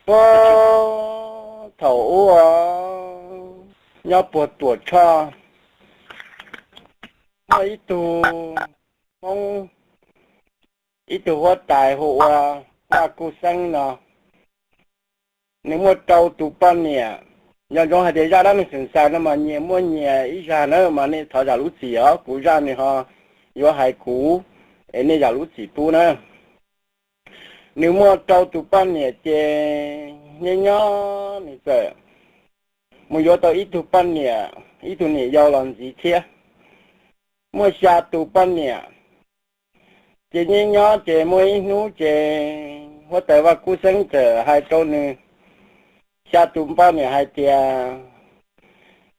Puag thaum ub nyob puag Tuam Tshoj, muaj ib tug Hmoob, ib tug huab tais hu ua Vaj Kuj Xeeb no, nws muaj rau tus poj niam. Nco ntsoov hais tias zaj dab neeg xeem xais no mas nyias muaj nyias ib zaj na, mas nej thov zam lub txim os, kuv zaj nws ho yuav hais kuv, es nej zam lub txim pub na. Nws muaj rau tus poj niam ces nyob nyob nws txawm mus yuav tau ib tug poj niam, ib tug niam yau los ntxiv thiab. Muaj xya tus poj niam, ces nyob nyob ces muaj ib hnub ces huab tais Vaj Kuj Xeeb txawm hais rau nws xya tus poj niam hais tias,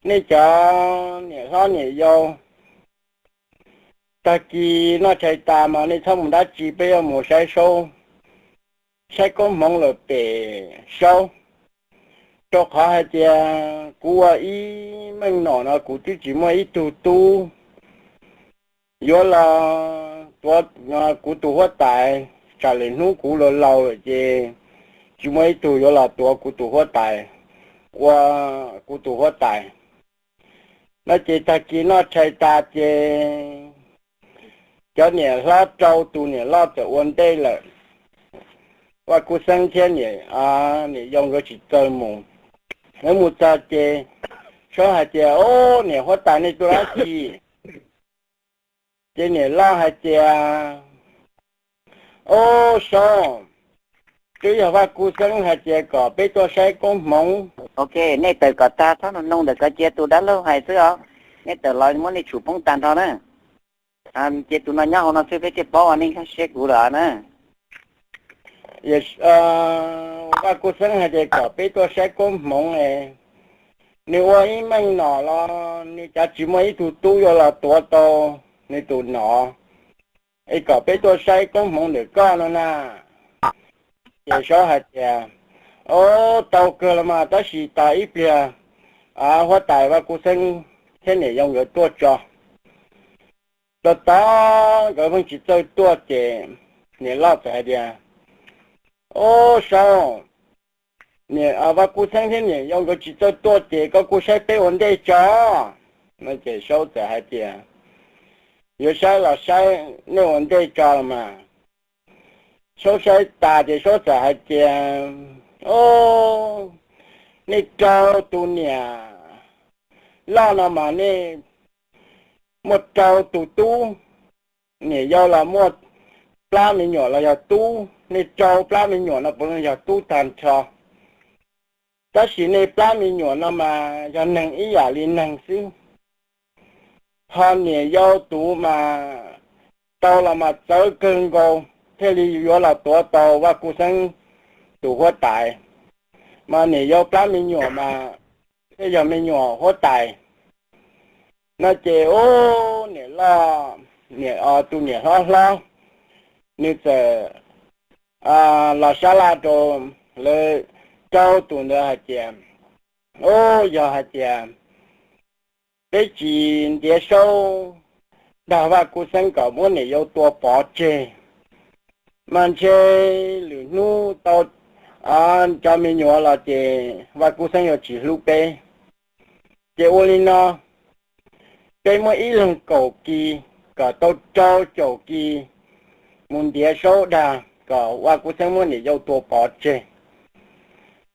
nej cov niam hlob niam yau, tag kis noj tshais tas mas nej txhob mus dab tsi, peb yuav mus saib saub, saib koob hmoov lawm pem saub, rau qhov hais tias kuv ua ib meej nom no kuv twb tsis muaj ib tug tub yuav los tuav kuv tus huab tais, tsam lwm hnub kuv laus laus lawm ces tsis muaj ib tug yuav los tuav kuv tus huab tais, ua kuv tus huab tais. No ces tag kis noj tshais tas ces cov niam hlob rau tus niam loj txawm ua ntej lawm. Vaj Kuj Xeeb thiab niam yau nkawd tsis txawj mus. Nkawd mus txog ces saub hais tias, o, niam huab tais, nej tuaj dab tsi? Ces niam loj hais tias, o, saub, twb yog Vaj Kuj Xeeb hais tias kom peb tuaj saib koob hmoov. Ok, nej tawm kom tag, txhob nug noog ntawm ko, cia tus dab laug hais xwb os. Nej tawm los muab nej tshum poob tag nrho na. Cia tus no nyob hauv no xwb peb thiaj paub, nej nkag siab kuv lawm na. Vaj Kuj Xeeb hais tias kom peb tuaj saib koob hmoov es nws ua ib meej nom los nws cav tsis muaj ib tug tub yuav los tuav tau nws tus nom, es kom peb tuaj saib koob hmoov ntawm koj no na. Ces saub hais tias, o, tau kawg los mas, tab sis tos ib pliag huab tais Vaj Kuj Xeeb thiab niam yau nkawd tuaj tso. Tos tos nkawd pheej tsis txawj tuaj ces niam loj txawm hais tias, o, saub, Vaj Kuj Xeeb thiab niam yau nkawd tsis txawj tuaj ces koj kuj saib peb ua ntej tso. No ces saub txawm hais tias, yuav saib los saib, nej ua ntej tso los mas. Saub saib tas ces saub txawm hais tias, o, nej rau tus niam loj no mas nej muaj rau tus tub, niam yau los muaj plab me nyuam los yog tub, nej rau plab me nyuam no puav leej yog tub tag nrho. Tab sis nej plab me nyuam no mas yog neeg ib yam li neeg xwb. Ho niam yau tus mas tau los mas txawv kawg nkaus thiaj li yuav los tuav tau Vaj Kuj Xeeb tus huab tais, mas niam yau plab me nyuam mas thiaj yog me nyuam huab tais. No ces ub, niam loj, tus niam hlob hlob, nws txawm los sab laj rau lawv rau tus ntawd hais tias, ub, yog hais tias peb tsis ntiav saub dag Vaj Kuj Xeeb kom muab niam yau tua pov tseg, mas ntshe lwm hnub tau cov me nyuam los ces Vaj Kuj Xeeb yuav tsis hlub peb. Ces ua li no, peb muab ib leeg kaum kis, kom tau rau caum kis mus ntiav saub dag kom Vaj Kuj Xeeb muab niam yau tua pov tseg.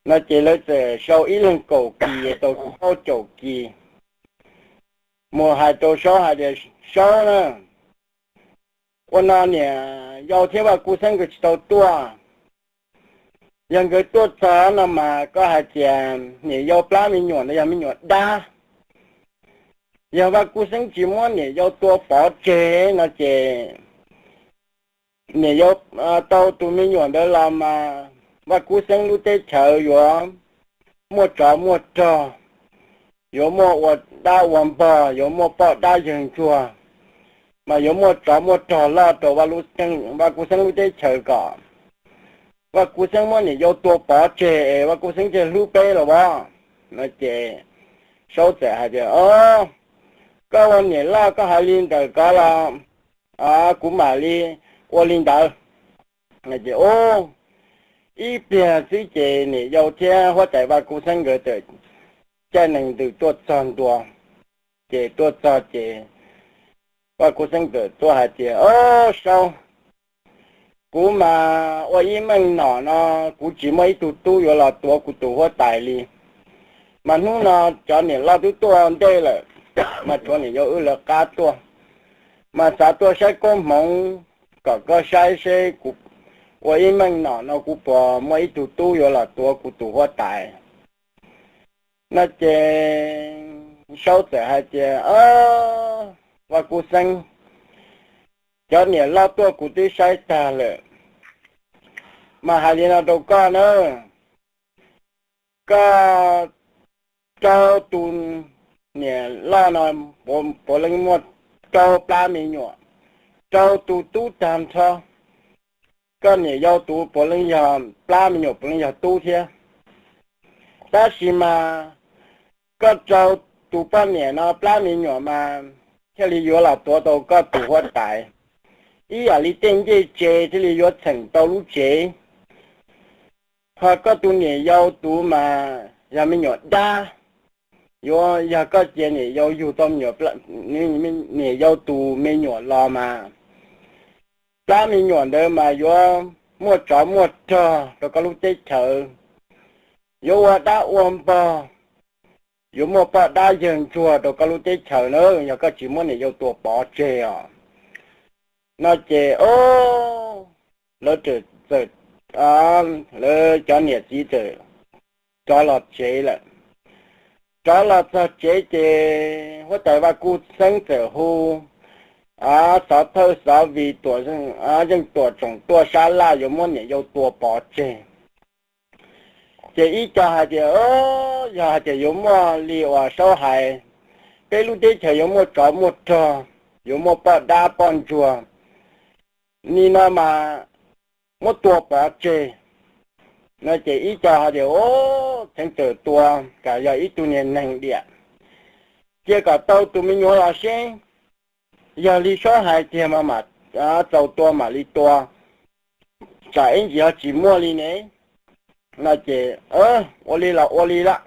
No ces lawv txawm sau ib leeg kaum kis tau rau caum kis mus hais rau saub hais tias, saub na, ua no niam yau thiab Vaj Kuj Xeeb nkawd tsis tau tuaj. Yog nkawd tuaj txog no mas koj hais tias niam yau plab me nyuam no yog me nyuam dab, yog Vaj Kuj Xeeb tsis muab niam yau tua pov tseg no ces niam yau tau tus me nyuam ntawd los mas Vaj Kuj Xeeb lub teb chaws yuav muaj tsov muaj rog, yuav muaj ua dab ua npog, yuav muaj poj dab yawg ntsuag, mas yuav muaj tsov muaj rog loj rau Vaj Kuj Xeeb lub teb chaws kom Vaj Kuj Xeeb muab niam yau tua pov tseg es Vaj Kuj Xeeb thiaj hlub peb los as. No ces saub txawm hais tias, o, koj ua niam loj koj hais li ntawm ko los kuv mam li ua li ntawd. Ces ub, Ib pliag xwb ces niam yau thiab huab tais Vaj Kuj Xeeb nkawd txawm caij nees ntws tuaj txog ntua. Ces tuaj txog ces Vaj Kuj Xeeb txawm tuaj hais tias, Au, Saub, kuv mas ua ib meej nom no kuv tsis muaj ib tug tub yuav los tuav kuv tus huab tais li. Mas hnub no cov niam loj twb tuaj ntej lawm, mas tshuav niam yau wb lawv qab tuaj, mas xav tuaj saib koob hmoov kom koj saib seb kuv ua ib meej nom no kuv puas muaj ib tug tub yuav los tuav kuv tus huab tais. No ces Saub txawm hais tias, Vaj Kuj Xeeb, cov niam loj tuaj kuv twb saib tag lawm, mas hais li no rau koj na, koj rau tus niam loj no puav leej muaj rau plab me nyuam, rau tus tub tag nrho. Koj niam yau tus puav leej yog plab me nyuam puav leej yog tub thiab. Tab sis mas koj rau tus poj niam no plab me nyuam mas thiaj li yuav los tuav tau koj tus huab tais, ib yam li tej ncej tsev thiaj li yuav txheem tau lub tsev. Ho koj tus niam yau tus mas yog me nyuam dab, yuav yog koj cia niam yau yug tau niam yau tus me nyuam los mas plab me nyuam ntawd mas yuav muaj tsov muaj rog rau koj lub teb chaws, yuav ua dab ua npog, yuav muaj poj dab yawg ntsuag rau koj lub teb chaws na yog koj tsis muab niam yau tua pov tseg os. No ces lawv txawm, lawv cov niam txiv txawm rov los tsev lawm. Rov los txog tsev ces huab tais Vaj Kuj Xeeb txawm hu xov thawj xov vi tuam, yeej tuam tsoom tuaj sab laj yuav muab niam yau tua pov tseg. Ces ib co hais tias, Yog hais tias yuav muaj li uas Saub hais, peb lub teb chaws yuav muaj tsov muaj rog, yuav muaj poj dab poj ntsuag, nim no mas muab tua pov tseg. No ces ib co hais tias, Txheev txawm tua, kam yog ib tug niag neeg diam, cia kom tau tus me nyuam los seb, yog li Saub hais tiag mas mam txaus tua mam li tua, tsam ib ntsis ho tsis muaj li ne. No ces ua li los ua li lawm.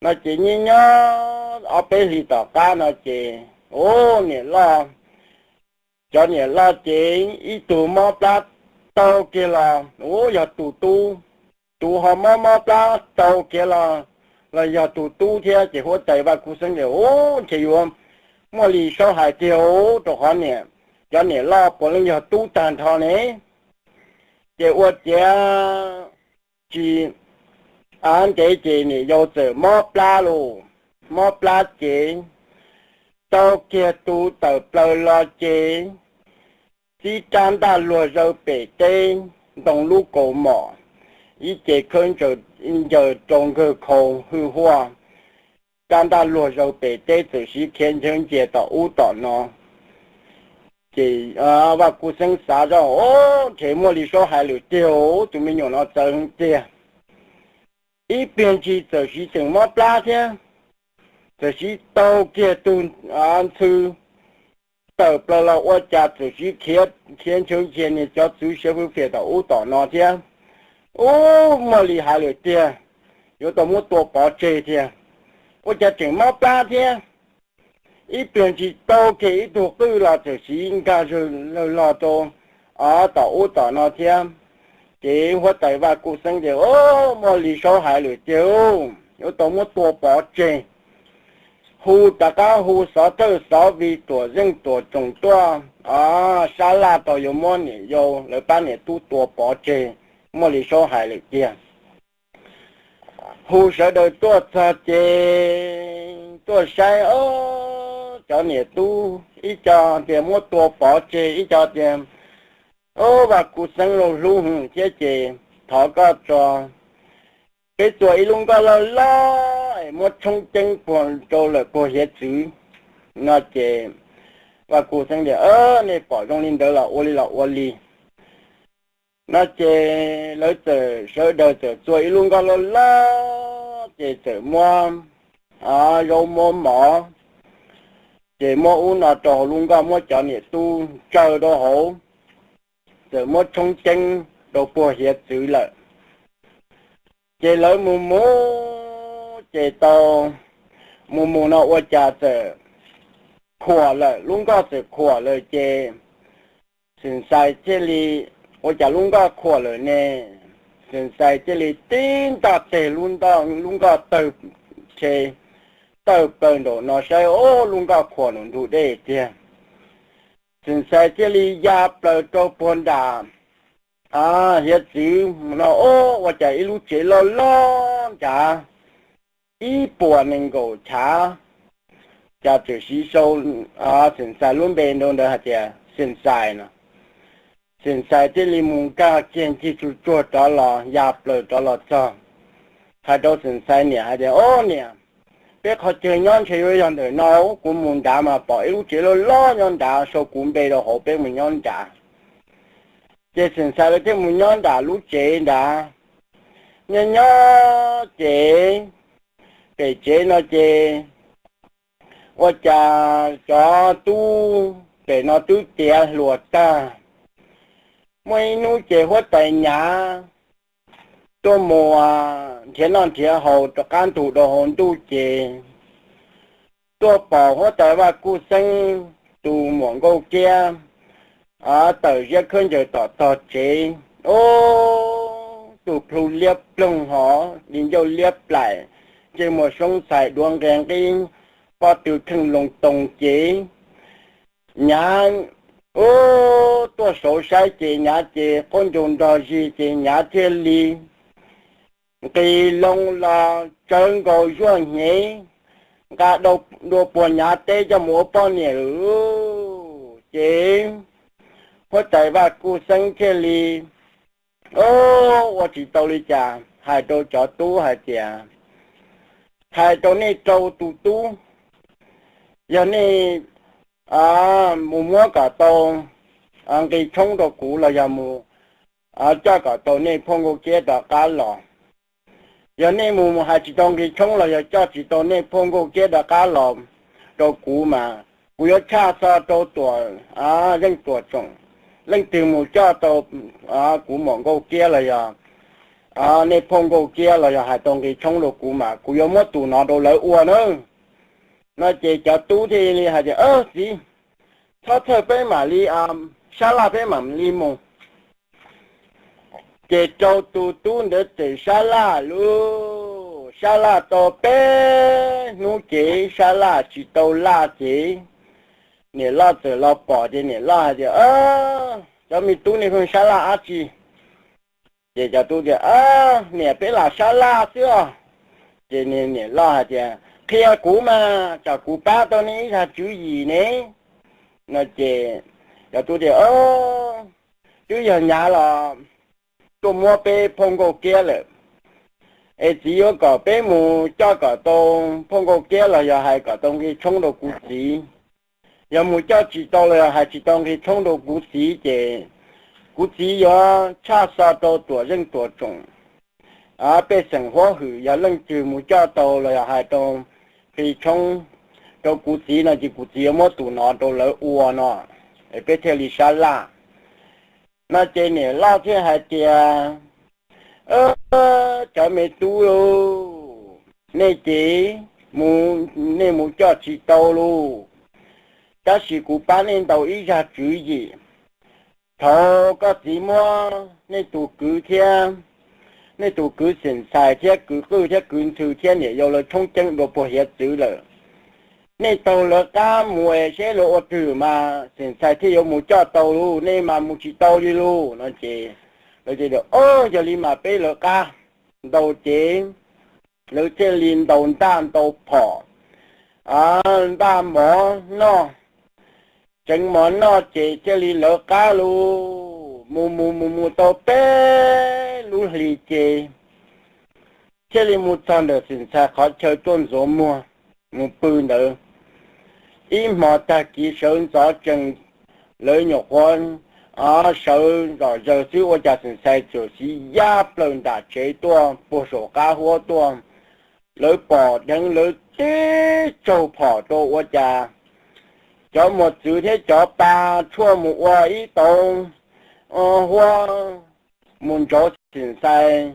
No ces nyob nyob ob peb hlis tom qab no ces, u, niam loj, cov niam loj ces ib tug mob plab tau kiag los u yog tus tub, tus ho mob mob plab tau kiag los, los yog tus tub thiab. Ces huab tais Vaj Kuj Xeeb tias, U, ntshe yuav muaj li Saub hais tiag u, rau qhov niam, cov niam loj puav leej yog tub tag nrho ne. Ces ua ciav tsis ntev ces niam yau txawm mob plab lauj, mob plab ces tau kiag tus tawm plaws los ces txib rab ntaj luag zaws pem teb, ntoo lub kaus mom, ib ce khawb ncaws rau nkawg khau hwj huaj, rab ntaj luag zaws pem teb txawm sib khiav ntshaw nciag tom ub tom no. Ces Vaj Kuj Xeeb xav zoj, U, ntshe muaj li Saub hais lawm tiag, tus me nyuam no txawv heev tiag. Ib pliag ntshis txawm sib tseem mob plab thiab, txawm sib tau kiag tus ntxhw tawm plaws los ua cas txawm sib khiav ntshaw nciag niag cov txwv siav fwj fiam tom ub tom no thiab. U, muaj li hais lawm tiag, yuav tau muab tua pov tseg tiag. Ua cas tseem mob plab thiab. Ib pliag ntshis tau kiag ib tug qwj los txawm sib nkag lawg log rau tom ub tom no thiab. Ces huab tais Vaj Kuj Xeeb tias, U, muaj li Saub hais lawm tiag, yuav tau muab tua pov tseg. Hu rov qab hu xov thawj xov vi tuam yeej tuam tsoom tuaj sab laj tau yuav muab niam yau lawv pab niam tub tua pov tseg, muaj li Saub hais lawm tiag. Hu sawv daws tuaj txog ces tuaj saib, o, cov niam tub ib co tias muab tua pov tseg, ib co tias, O, Vaj Kuj Xeeb lauj, hlub hwv thiab ces thov koj tso, peb txua ib lub nkoj loj loj es muab tshoob ceeb puag rau lawm puag hiav txwv. No ces Vaj Kuj Xeeb tias, Nej pom zoo li ntawd los ua li los ua li. No ces lawv txawm sawv daws txawm txua ib lub nkoj loj loj ces txawm muab zaub muab mov, ces muab ub no rau hauv lub nkoj, muab cov niam tub ntsaws rau hauv, txawm muab tshoob ceeb rau puag hiav txwv lawm. Ces lawv mus mus ces tau mus mus no ua cas txawm khuam lawm, lub nkoj txawm khuam lawm ces Xeem Xais thiaj li, ua cas lub nkoj khuam lawm ne? Xeem Xais thiaj li tib ntaj teg lub nkoj tawg, tawg plaws nraum no saib, o, lub nkoj khuam nraum ntug dej tiag. Xeem Xais thiaj li ya plaws rau puag nram hiav txwv no, o, ua cas ib lub tsev loj loj nrad ib puas nees nkaum chav, cas txawm siv sau Xeem Xais lub npe rau ntawd hais tias Xeem Xais no. Xeem Xais thiaj li mus nkag kiag ncig tsuag tsuag rov los, ya plaws rov los txog, hais rau Xeem Xais niam hais tias, O niam, peb qhov chaw nyob ntshe yuav yog ntawm no, kuv mus nrad mas pom ib lub tsev loj loj nyob nrad sau kuv npe rau hauv, peb mus nyob nrad. Ces Xeem Xais lawv thiaj mus nyob nram lub tsev nrad. Nyob nyob ces pem tsev no ces ua cas cov tub pem no twb tiav hluas tag. Muaj ib hnub ces huab tais Nyav tuaj mus nrhiav noj nrhiav haus rov qab ntug rau hauv ntuj ces tuaj pom huab tais Vaj Kuj Xeeb tus muam Nkauj Kiab tawm ziab khawb ncaws tom tog tsev. O, tus plhu liab ploog hos li ncauj liab plaim, ntsej muag soob txhais duav nqe nqib, pob tw kheej loo too ces Nyav, u, tuaj saud saib ces Nyav ces qaub ncaug nrog zig ces Nyav thiaj li nqis loo los tsawv nkaus zuaj hnyev, nqa dua puag Nyav teb coj mus ua poj niam lawm. Ces huab tais Vaj Kuj Xeeb thiaj li, o, ua tsis tau li cas, hais rau cov tub hais tias, Hais rau nej rau tus tub, yog nej mus muab kom tau nqi tshoob rau kuv los yog mus coj kom tau nej phauj Nkauj Kiab rov qab los. Yog nej mus mus hais tsis tau nqi tshoob los yog coj tsis tau nej phauj Nkauj Kiab rov qab los rau kuv mas kuv yuav tshaj xo rau Tuam Zeej Tuam Tsoom, leej twg mus coj tau kuv muam Nkauj Kiab los yog nej phauj Nkauj Kiab los yog hais tau nqi tshoob rau kuv mas kuv yuav muab tus no rau lawv ua na. No ces cov tub thiaj li hais tias, Txiv, txhob txhawj, peb mam li sab laj, peb mam li mus. Ces rau tus tub ntawd txawm sab laj lauj, sab laj tau peb hnub ces sab laj tsis tau laj ces niam loj txawm los pom ces niam loj hais tias, Cov me tub, nej pheej sab laj dab tsi? Ces cov tub tias, Niam, peb lam sab laj xwb os. Ces niam loj hais tias, Qhia kuv mas, tsam kuv pab tau nej ib zag tswv yim ne. No ces cov tub tias, Twb yog Nyav los tuaj muab peb phauj Nkauj Kiab lawm, es txiv yuav kom peb mus coj kom tau phauj Nkauj Kiab los yog hais kom tau nqi tshoob rau kuv txiv. Yog mus coj tsis tau los yog hais tsis tau nqi tshoob rau kuv txiv ces kuv txiv yuav tshaj xo rau Tuam Zeej Tuam Tsoom pej xeem Huab Hwm, yog leej twg mus coj tau los yog hais tau nqi tshoob rau kuv txiv no ces kuv txiv yuav muab tus no rau lawv ua no, peb thiaj li sab laj. No ces niam loj thiaj hais tias, Cov me tub, nej ces nej mus coj tsis tau lauj, tab sis kuv pab nej ntau ib zag tswv yim. Thaum koj txiv muab nej tus kwv thiab, nej tus kwv Xeem Ntxhais thiab kwv Qwj thiab kwv Ntxhw thiab niam yau lawv tshoob ceeb dua puag hiav txwv lawm, nej taug lawv qab mus es seb lawv ua twg mas Xeem Ntxhais thiaj yuav mus coj tau lauj, nej mas mus tsis tau li lauj. No ces lawv tias, Yog li mas peb lawv qab. Ntaus ces lawv thiaj li ntaus ntaj ntaus phom, npaj mov noj, tseev mov noj ces thiaj li lawv qab lauj. Mus mus mus mus tau peb lub hlis ces thiaj li mus txog ntawm Xeem Ntxhais qhov chaw tuaj ntxuav muag mus pw ntawd. Ib hmo tag kis sawv ntxov tsees, lawv nyuam qhuav sawv zom zaws xwb ua cas Xeem Ntxhais txawm siv ya plaws nram tsev tuaj puag saum qab huab tuaj. Lawv pom dheev lawv tib tsaug phom rau ua cas cov mos txwv thiab cov pa tshuaj mus ua ib tauv huab mus ntsauv Xeem Ntxhais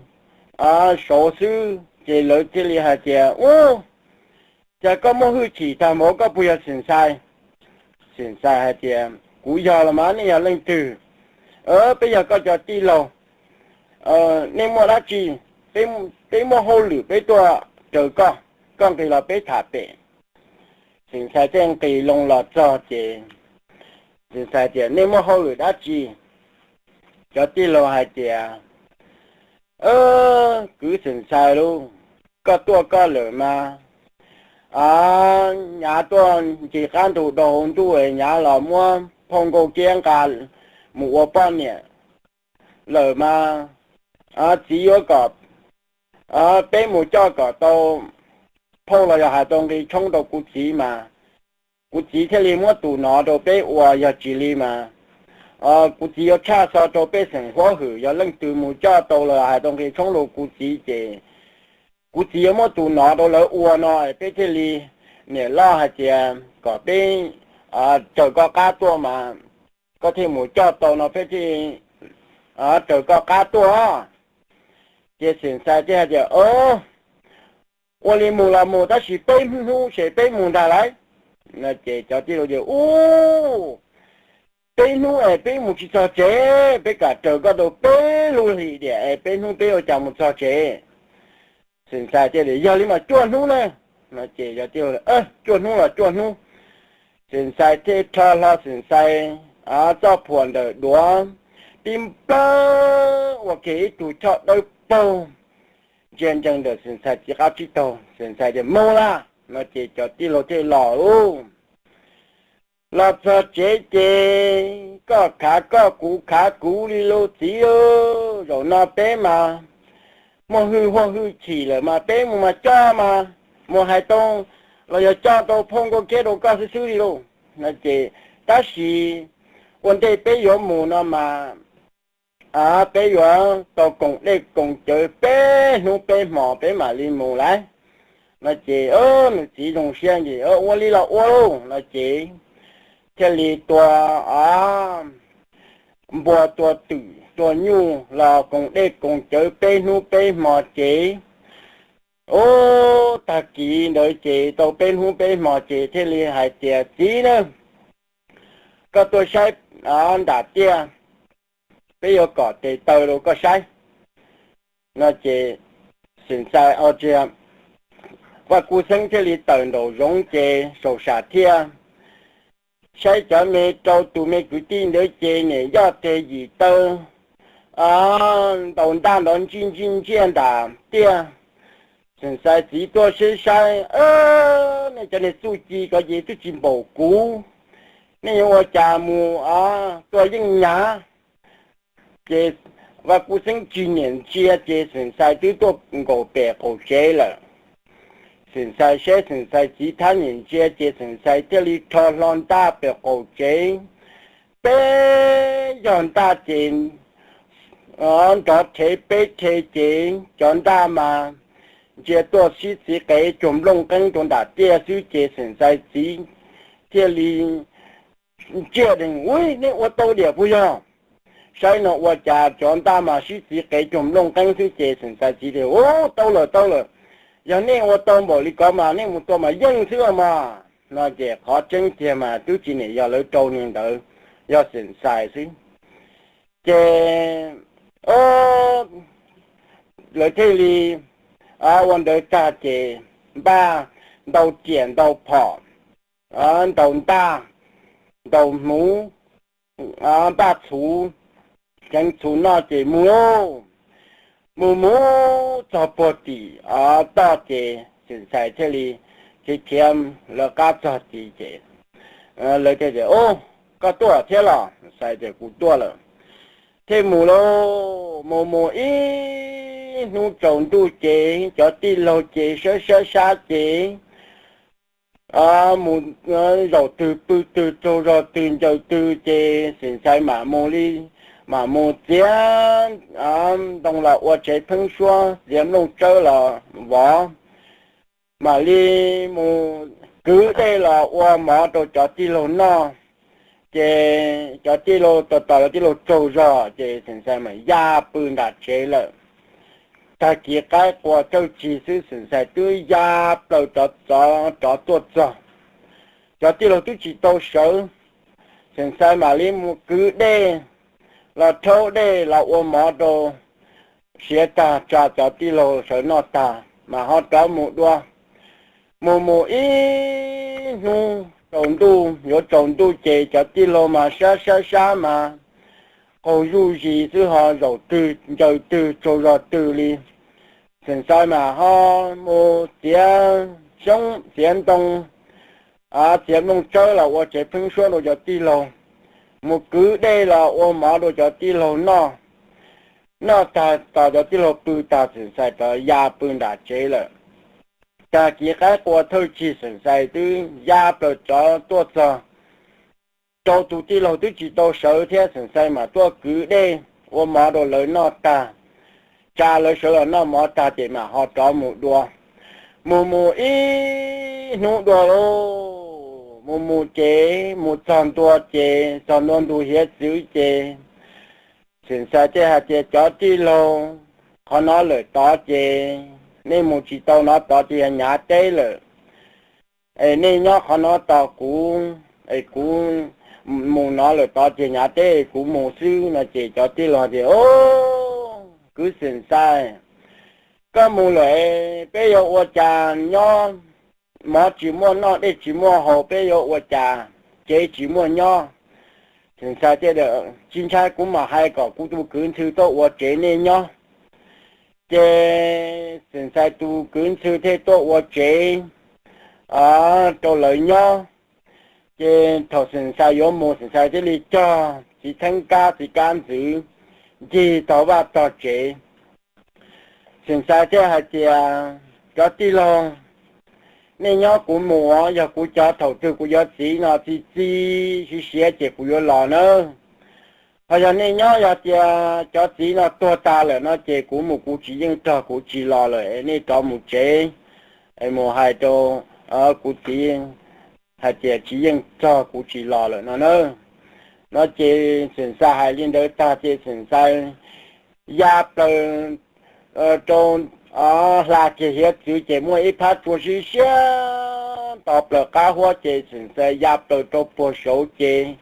saud xwb ces lawv thiaj li hais tias, U, cas koj muaj hwj chim tag npaum, koj puas yog Xeem Xais? Xeem Xais hais tias, Kuv yog los mas, nej yog leej twg? Peb yog koj cov tij laug. Nej muaj dab tsi? Peb muaj hauj lwm peb tuaj raws koj, koj nqis los peb tham pem. Xeem Xais thiaj nqis loo los txog ces Xeem Xais tias, Nej muaj hauj lwm dab tsi? Cov tij laug hais tias, Kwv Xeem Xais lauj, koj tuaj koj lawm mas, nyav tuaj ncig qab ntug rau hauv ntuj, nyav los muab phauj Nkauj Kiab nqa mus ua poj niam lawm mas, txiv yuav kom peb mus coj kom tau phauj los yog hais tau nqi tshoob rau kuv txiv mas, kuv txiv thiaj li muab tus no rau peb ua, yog tsis li mas kuv txiv yuav tshaj xov rau pej xeem huab hwm, yog leej twg mus coj tau los hais tau nqi tshoob rau kuv txiv ces kuv txiv yuav muab tus no rau lawv ua no, peb thiaj li, niam loj hais tias kom peb raws koj qab tuaj mas, koj thiaj mus coj tau no peb thiaj raws koj qab tuaj. Ces Xeem Xais thiaj hais tias, Ua li mus los mus, tab sis peb hnub ces peb mus ntag lauj. No ces cov tij laug tias, U, peb hnub es peb mus tsis txog tsev, peb kam raws koj tau peb lub hlis diam es peb hnub peb ua cas mus txog tsev? Xeem Xais thiaj tias, Yog li mas cuaj hnub na. No ces yog tias, Cuaj hnub los cuaj hnub. Xeem Xais thiaj rho hlo Xeem Xais txoj phuam ntawm duav, tib nplawg ua kiag ib tug choj dawb paug ntsia ntsees ntawm Xeem Xais txiv qab tsib taug. Xeem Xais tias, Mus lawm. No ces cov tij laug thiaj los lauj. Los txog tsev ces koj khav koj kuv khav kuv li lauj txiv. Zaum no peb mas muaj hwj huaj hwj chim lawm mas peb mus mas coj mas, mus hais tau los yog coj tau phauj Nkauj Kiab rau koj xwb xwb li lauj. No ces tab sis ua ntej peb yuav mus no mas peb yuav tau koom dej koom cawv peb hnub peb hmo peb mam li mus lauj. No ces nws txiv zoo siab ces, Ua li los ua lauj. No ces thiaj li tua npua tua twm tua nyuj los koom dej koom cawv peb hnub peb hmo ces, ub, tag kis ntawd ces tau peb hnub peb hmo ces thiaj li hais tias, Txiv na, koj tuaj saib nram tiaj, peb yuav kom tes taw rau koj saib. No ces Xeem Xais, Vaj Kuj Xeeb thiaj li tawm nraum zoov ces saum sam thiaj saib cov me rau tus me kwv tij ntawd ces niam yoj teg yim taw ntaus ntaj nrov ntsij ntsij ntsiaj nram tiaj. Xeem Xais txiv tuaj saib saib, Nej cov niag txuj ci ko ces twb tsis npaum kuv, nej yuav ua cas mus tuaj yeej nyav. Ces Vaj Kuj Xeeb tsis niam ntsia ces Xeem Xais twb tuaj nkaum pem qaum tsev lawm. Xeem Xais saib Xeem Xais txiv thab niam ntsia ces Xeem Xais thiaj li rho hlo ntaj pem qaum tsev. Peb yog ntaj ces nrov rhe peb rhe ces cov ntaj mas ntsia tuaj sib txiv qev cuag nplooj qeeb rau nram tiaj xwb ces Xeem Xais txiv thiaj li ntsia dees, Ub, nej ua tau diam puas yog? Saib no ua cas cov ntaj mas sib txiv qev cuag nplooj qeeb xwb ces Xeem Xais txiv tias, Ub, tau lawm tau lawm, yog nej ua tau npaum li ko mas nej mus tua mas yeej xwb los mas. No ces qhov tseeb tiag mas twb tsis niam yog lawv rau niag ntawd, yog Xeem Xais xwb. Ces lawv thiaj li ua ntawd tag ces npaj ntau riam ntau phom, ntau ntaj, ntau hmuv, npaj txhuv, ceev txhuv noj ces mus lauj. Mus mus txog puag tim toj ces Xeem Xais thiaj li khiav khiav lawv qab txog tid ces lawv thiaj tias, Ub, koj tuaj thiab los? Xais tias, Kuv tuaj lawm. Thiaj mus lauj, mus mus ib hnub tsaus ntuj ces cov tij laug ces sab sab sab ces mus zaum twg pw twg tsaug zog twg ncaws twg ces Xeem Xais mam mus li, mam mus txiav ntoo los ua tsev pheeb suab, txiav nplooj tsawb los vov, mam li mus kwv dej los ua mov rau cov tij laug noj. Ces cov tij laug tos tos cov tij laug tsaug zog ces Xeem Xais mam ya pw nram tsev lawm. Tag kis qaib qua thawj tsig xwb Xeem Xais twb ya plaws rov, rov tuaj txog. Cov tij laug twb tsis tau sawv, Xeem Xais mam li mus kwv dej los rhaub dej los ua mov rau siav tag tsa cov tij laug sawv noj tag mas ho rov mus dua. Mus mus ib hnub tsaus ntuj, yuav tsaus ntuj ces cov tij laug mas sab sab sab mas qaug zuj zus xwb ho zaum twg ncaws twg tsaug zog twg li. Xeem Xais mas ho mus txiav xyoob txiav ntoo, txiav nplooj tsawb los ua tsev pheeb suab rau cov tij laug, mus kwv dej los ua mov rau cov tij laug noj. Noj tag tos cov tij laug pw tag Xeem Xais rov ya pw nram tsev lawm. Tag kis qaib qua thawj tsig Xeem Xais twb ya plaws rov tuaj txog rau tus tij laug twb tsis tau sawv thiab Xeem Xais mam tuaj kwv dej ua mov rau lawv noj tag, tsa lawv sawv los noj mov tag ces mam ho rov mus dua. Mus mus ib hnub dua lauj, mus mus ces mus txog ntua ces txog ntua ntu hiav txwv ces Xeem Xais thiaj hais tias cov tij laug, qhov no lawm tod ces nej mus tsis tau no tod ces yog Nyav teb lawm. Es nej nyob qhov no tos kuv, es kuv mus no lawm tod ces Nyav teb es kuv mus xwb no ces cov tij laug tias, Kwv Xeem Xais, koj mus lawm peb yuav ua cas nyob, mov tsis muaj noj dej tsis muaj haus peb yuav ua cas, tsev tsis muaj nyob. Xeem Xais thiaj, Tsis ntshai, kuv mam hais kom kuv tus kwv ntxhw tuaj ua tsev nej nyob. Ces Xeem Xais tus kwv ntxhw thiaj tuaj ua tsev rau lawv nyob. Ces thaum Xeem Xais yuav mus Xeem Xais thiaj li cog txiv theeb kab txiv kab ntxwv ncig tog vaj tog tsev. Xeem Xais thiaj hais tias, Cov tij laug, nej nyob kuv mus, yog kuv cov thaum twg kuv yuav txiv no txi txi siav siav ces kuv yuav los nawb. Ho yog nej nyob yog tias cov txiv no tuag tas lawm no ces kuv mus kuv tsis yeej txog kuv tsis los lawm, nej rov mus tsev mus hais rau kuv txiv hais tias tsis yeej txog kuv tsis los lawm no na. No ces Xeem Xais hais li ntawd tag ces Xeem Xais ya plaws rau hla kiag hiav txwv ces muaj ib phab tsua siab siab nto plaws qab huab ces Xeem Xais ya plaws rau puag saud ces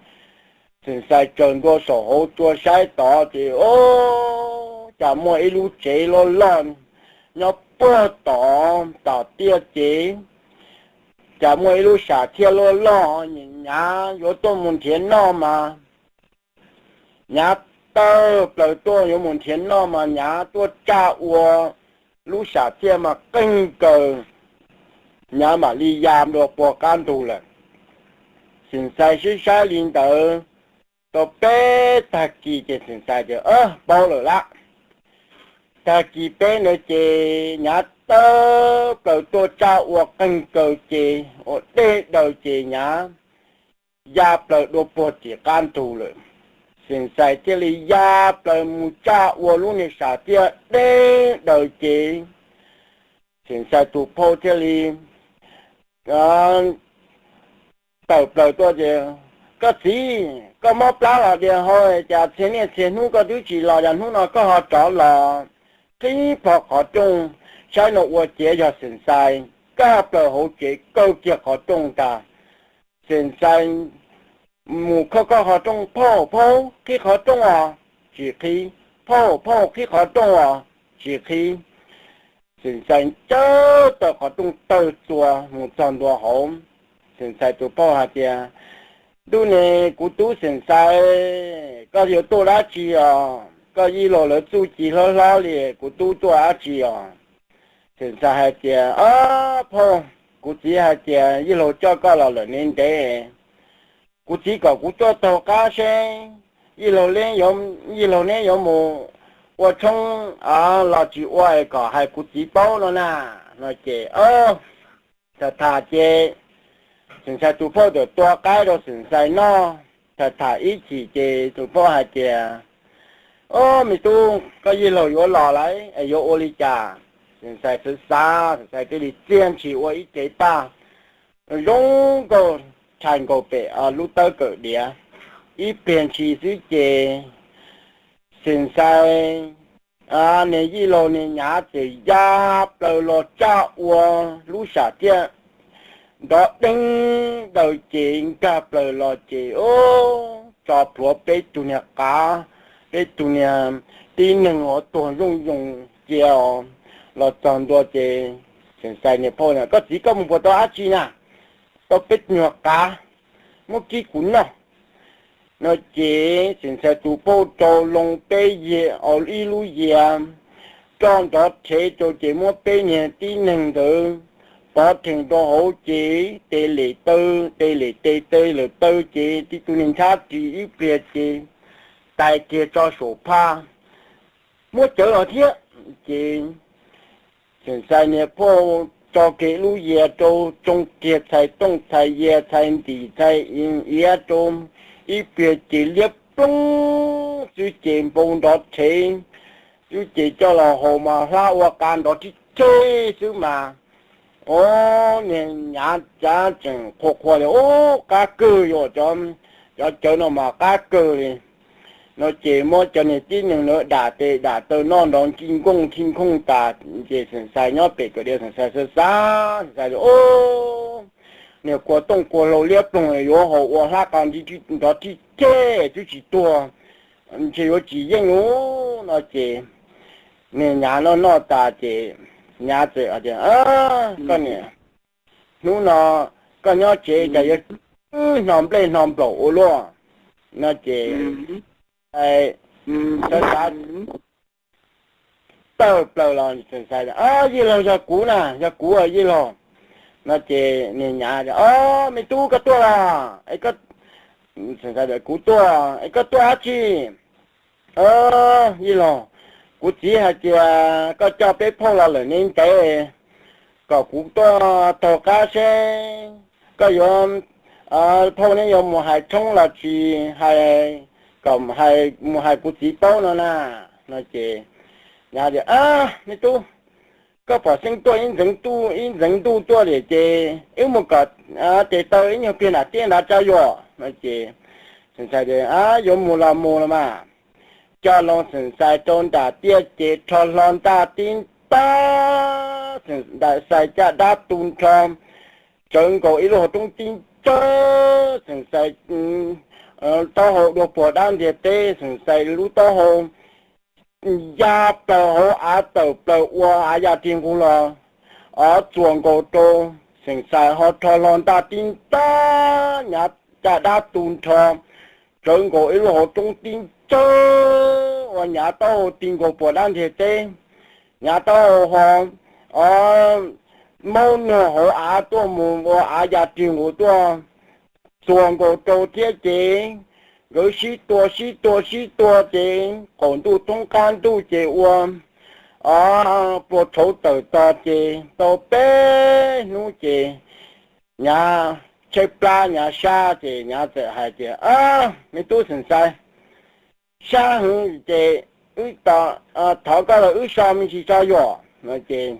Xeem Xais tsaws ntua saum hauv tsua saib tod ces, o, cas muaj ib lub tsev loj loj nyob puag tod tom tiaj ces, cas muaj ib lub sam thiaj loj loj, Nyav yuav tuaj mus nrhiav noj mas Nyav tawm plaws tuaj yuav mus nrhiav noj mas Nyav tuaj tsaj ua lub sam thiaj mas qeeg nkaws, Nyav mam li ya dua puag qab ntug lawm. Xeem Xais sib saib li ntawd tau peb tag kis ces Xeem Xais tias, Paub lawm lab. Tag kis peb ntawd ces Nyav tawm plaws tuaj tsaj ua qeeg nkaws ces ua deb daws ces Nyav ya plaws dua puag tim qab ntug lawm. Xeem Xais thiaj li ya plaws mus tsaj ua lub niag sam thiaj deb daws ces Xeem Xais tus phauj thiaj li tawm plaws tuaj tias, Koj txiv, koj mob plab los dias hauv, cas txhia niaj txhia hnub koj twb tsis los, yog hnub no koj ho rov los? Qhib plho qhov rooj saib no ua ciav yog Xeem Xais kab plaws hauv tsev kaw kiag qhov rooj ntag. Xeem Xais mus khawb khawb qhov rooj, Phauj, phauj, qhib qhov rooj os. Tsis qhib. Phauj, phauj, qhib qhov rooj os. Tsis qhib. Xeem Xais ncaws tawm qhov rooj tawg txua mus txog ntua hauv. Xeem Xais tus phauj hais tias, Ntuj ne, kuv tub Xeem Xais, koj yuav tuaj dab tsi os? Koj yij laug lawv txuj ci hlob hlob li, kuv tub tuaj dab tsi os? Xeem Xais hais tias, Ob phauj, kuv txiv hais tias yij laug coj koj los lawm ntev ntev, kuv txiv kom kuv tuaj taug qab seb yij laug neb yuav mus ua tshoob los tsis ua es kom hais kuv txiv paub no na. No ces tham tham ces Xeem Xais tus phauj txawm tua qaib rau Xeem Xais noj. Tham tham ib chim ces tus phauj hais tias, Ob me tub, koj yij laug yuav los lawm es yuav ua li cas? Xeem Xais xav xav, Xeem Xais thiaj li txiaj ntshis ua ib cev paj zoo nkauj, tshais nkaus pem lub tawb kawm diav, ib pliag ntshis xwb ces Xeem Xais niag yij laug niag nyav txawm ya plaws los tsaj ua lub sam thiaj nrov deeb daws ces nkag plaws los ces, o, tso plhuav peb tug niag qav, peb tug niag tib neeg uas tuag zoo zoo cia os. Los txog ntua ces Xeem Xais niag phauj tias, koj txiv, koj mus puas tau dab tsi na? Tau peb tug niag qav, muab kib kuv noj. No ces Xeem Xais tus phauj rau loo peb yias, ib lub yias, roj nrov rhev rau ces muab peb niag tib neeg ntawd pov rhees rau hauv ces tes lem taw, tes lem tes, tes lem taw ces tib tug niag nchab ris ib pliag ces tais kiag tso saum phaj, muab cawv los thiab. Ces Xeem Xais niag phauj tso kiag lub yias rau, tsoo kiag txhais tooj txhais yias txhais ntim txhais iav rau ib pliag ces liab ploog xwb ces npau nrov rhev xwb ces coj los haus mas hlab ua qa nrov thib theb xwb mas, o, niag nyav cav tseem qhuas qhuas tias, ub, qab kawg, yuav cov cawv no mas qab kawg li. No ces muab cov niag tib neeg ntawd dam tes dam taw noj nrov nkij nkooj nkij nkooj tas ces Xeem Xais nyob pem kaum diav Xeem Xais xav xav, Xeem Xais tias, ub, niag kua tooj kua hlau liab ploog yuav haus ua hlab qa nrov thib theb twb tsis tuag, ntshe yuav tsis yeej ub. No ces niag nyav noj noj tas ces nyav txawm hais tias, koj niam, hnub no koj nyob tsev cas yuav hno nplej hno nplaum ua luaj? No ces Xeem Xais tawm plaws los Xeem Xais, yij laug, yog kuv na, yog kuv yij laug. No ces niag nyav, o, me tub, koj tuaj los? Kuv tuaj. Es koj tuaj dab tsi? Yij laug, kuv txiv hais tias koj coj peb phauj los lawm ne ntev, kom kuv tuaj taug qab seb koj yuav, phauj neb yuav mus hais tshoob los tsis hais, kom mus hais kuv txiv paub no na. No ces nyav tias, me tub, koj pom xeeb tuaj ib ntxeev tuj ib ntxeev ntuj tuaj li ces wb mus kom tes taw ib nyuag pliag nram tiaj nrad tso yuav. No ces Xeem Xais tias, yuav mus los mus los mas. Coj loo Xeem Xais rau nram tiaj ces rho hlo ntaj tib ntab, Xeem Xais caj dab tu nrho, tsawv nkaus ib lub hauv roob tib ntsawg. Xeem Xais taub hau dua puag dab ntiag teb, Xeem Xais lub taub hau ya plaws hauv av tawm plaws ua av ya rig nqug los, o, txuas nkaus rau Xeem Xais ho rho hlo ntaj tib ntab, nyav caj dab tu nrho, tsawv nkaus ib lub hauv roob tib ntsawg uas nyav taub hau ti nkaus puag dab ntiag teb. Nyav taub hau ho, o, maub nuag hauv av tuaj mus ua av ya rig nqus tuaj, txuas nkaus rau thiab ces nkawd sib tua sib tua sib tua ces qaum ntuj thoob qab ntuj ces ua, o, plua tshauv tawm tog ces tau peb hnub ces nyav tshaib plab nyav sab ces nyav txawm hais tias, me tub Xeem Xais, sab heev ces wb thov koj los wb so me ntsis tso yuam. No ces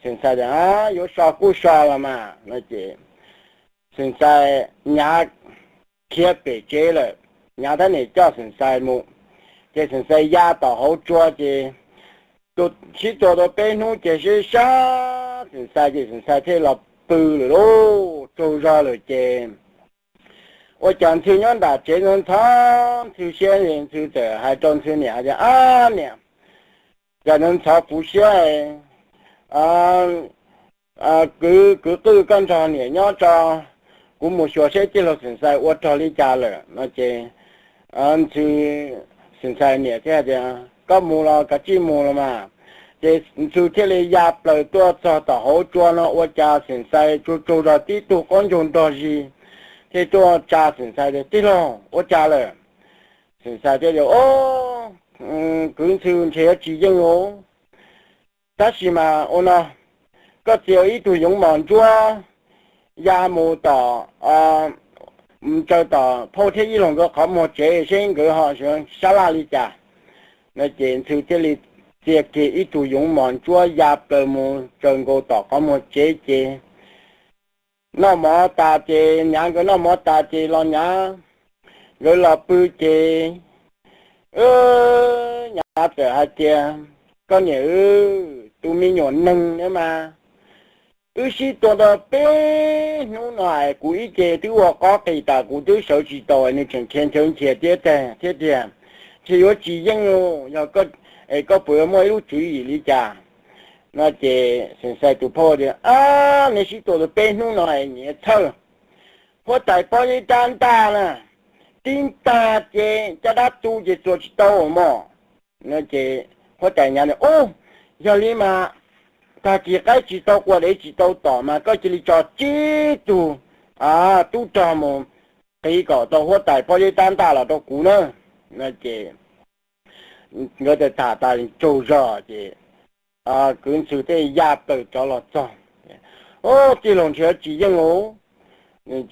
Xeem Xais tias, yuav so kuj so los mas. No ces Xeem Xais nyav khiav pem tsev lawm, nyav thiab niam coj Xeem Xais mus. Ces Xeem Xais ya tom hauv tsua ces sib tua tau peb hnub ces sib sab Xeem Xais ces Xeem Xais thiaj los pw lawm lauj, tsaug zog lawm ces ua cas Ntxhw nyob nram tsev ntxhov ntxhov Ntxhw siab, Ntxhw txawm hais rau Ntxhw niam hais tias, ab niam, cas ntxhov ntxhov kuv siab, kwv, kwv Qwj koj nrog niam nyob tso, kuv mus xyuas seb tij laug Xeem Xais ua rog li cas lawm no ces Ntxhw, Xeem Xais niam thiaj hais tias, koj mus los kav tsij mus los mas. Ces Ntxhw thiaj li ya plaws tuaj txog tom hauv tsua no ua cas Xeem Xais tsaug tsaug zog tib tug qaub ncaug nrog zis thiaj tuaj tsa Xeem Xais tias, tij laug, ua cas lawm? Xeem Xais thiaj tias, kwv Ntxhw, ntshe yuav tsis yeej lauj. Tab sis mas ua no, koj txia ib tug yoov mos ntsuab ya mus tom, tsaws tom phauj thiab yij laug nkawd qhov muag tsev seb nkawd ho sab laj li cas. No ces Ntxhw thiaj li txia kiag ib tug yoov mos ntsuab ya plaws mus tsaws nkaus tom qhov muag tsev ces noj mov tas ces nyav nkawd noj mov tas ces los nyav nkawd los pw ces nyav txawm hais tias, Koj niam, tus me nyuam neeg na mas, wb sib tua tau peb hnub no es kuv ib ce twb ua qob qis tas, kuv twb sawv tsis tau, nws tseem khiav nchaw nchias thiab tiag thiab tiag, ntshe yuav tsis yeej los yog, es koj puas yuav muaj ib lub tswv yim li cas? No ces Xeem Xais tus phauj tias, Ab, nej sib tua tau peb hnub no es nyias txhawj, huab tais pob zeb rab ntaj na, tib ntag ces caj dab tu ces txuas tsis tau mog. No ces huab tais nyav tias, Ub, yog li mas tag kis qaib tsis tau qua dev tsis tau tom mas koj cia li tso tsib tug tub rog mus qiv kom tau huab tais pob zeb rab ntaj los rau kuv na. No ces nkawd tham tas tsaug zog ces kwv ntxhw thiaj ya plaws rov los txog. Ub, tij laug, ntshe tsis yeej os.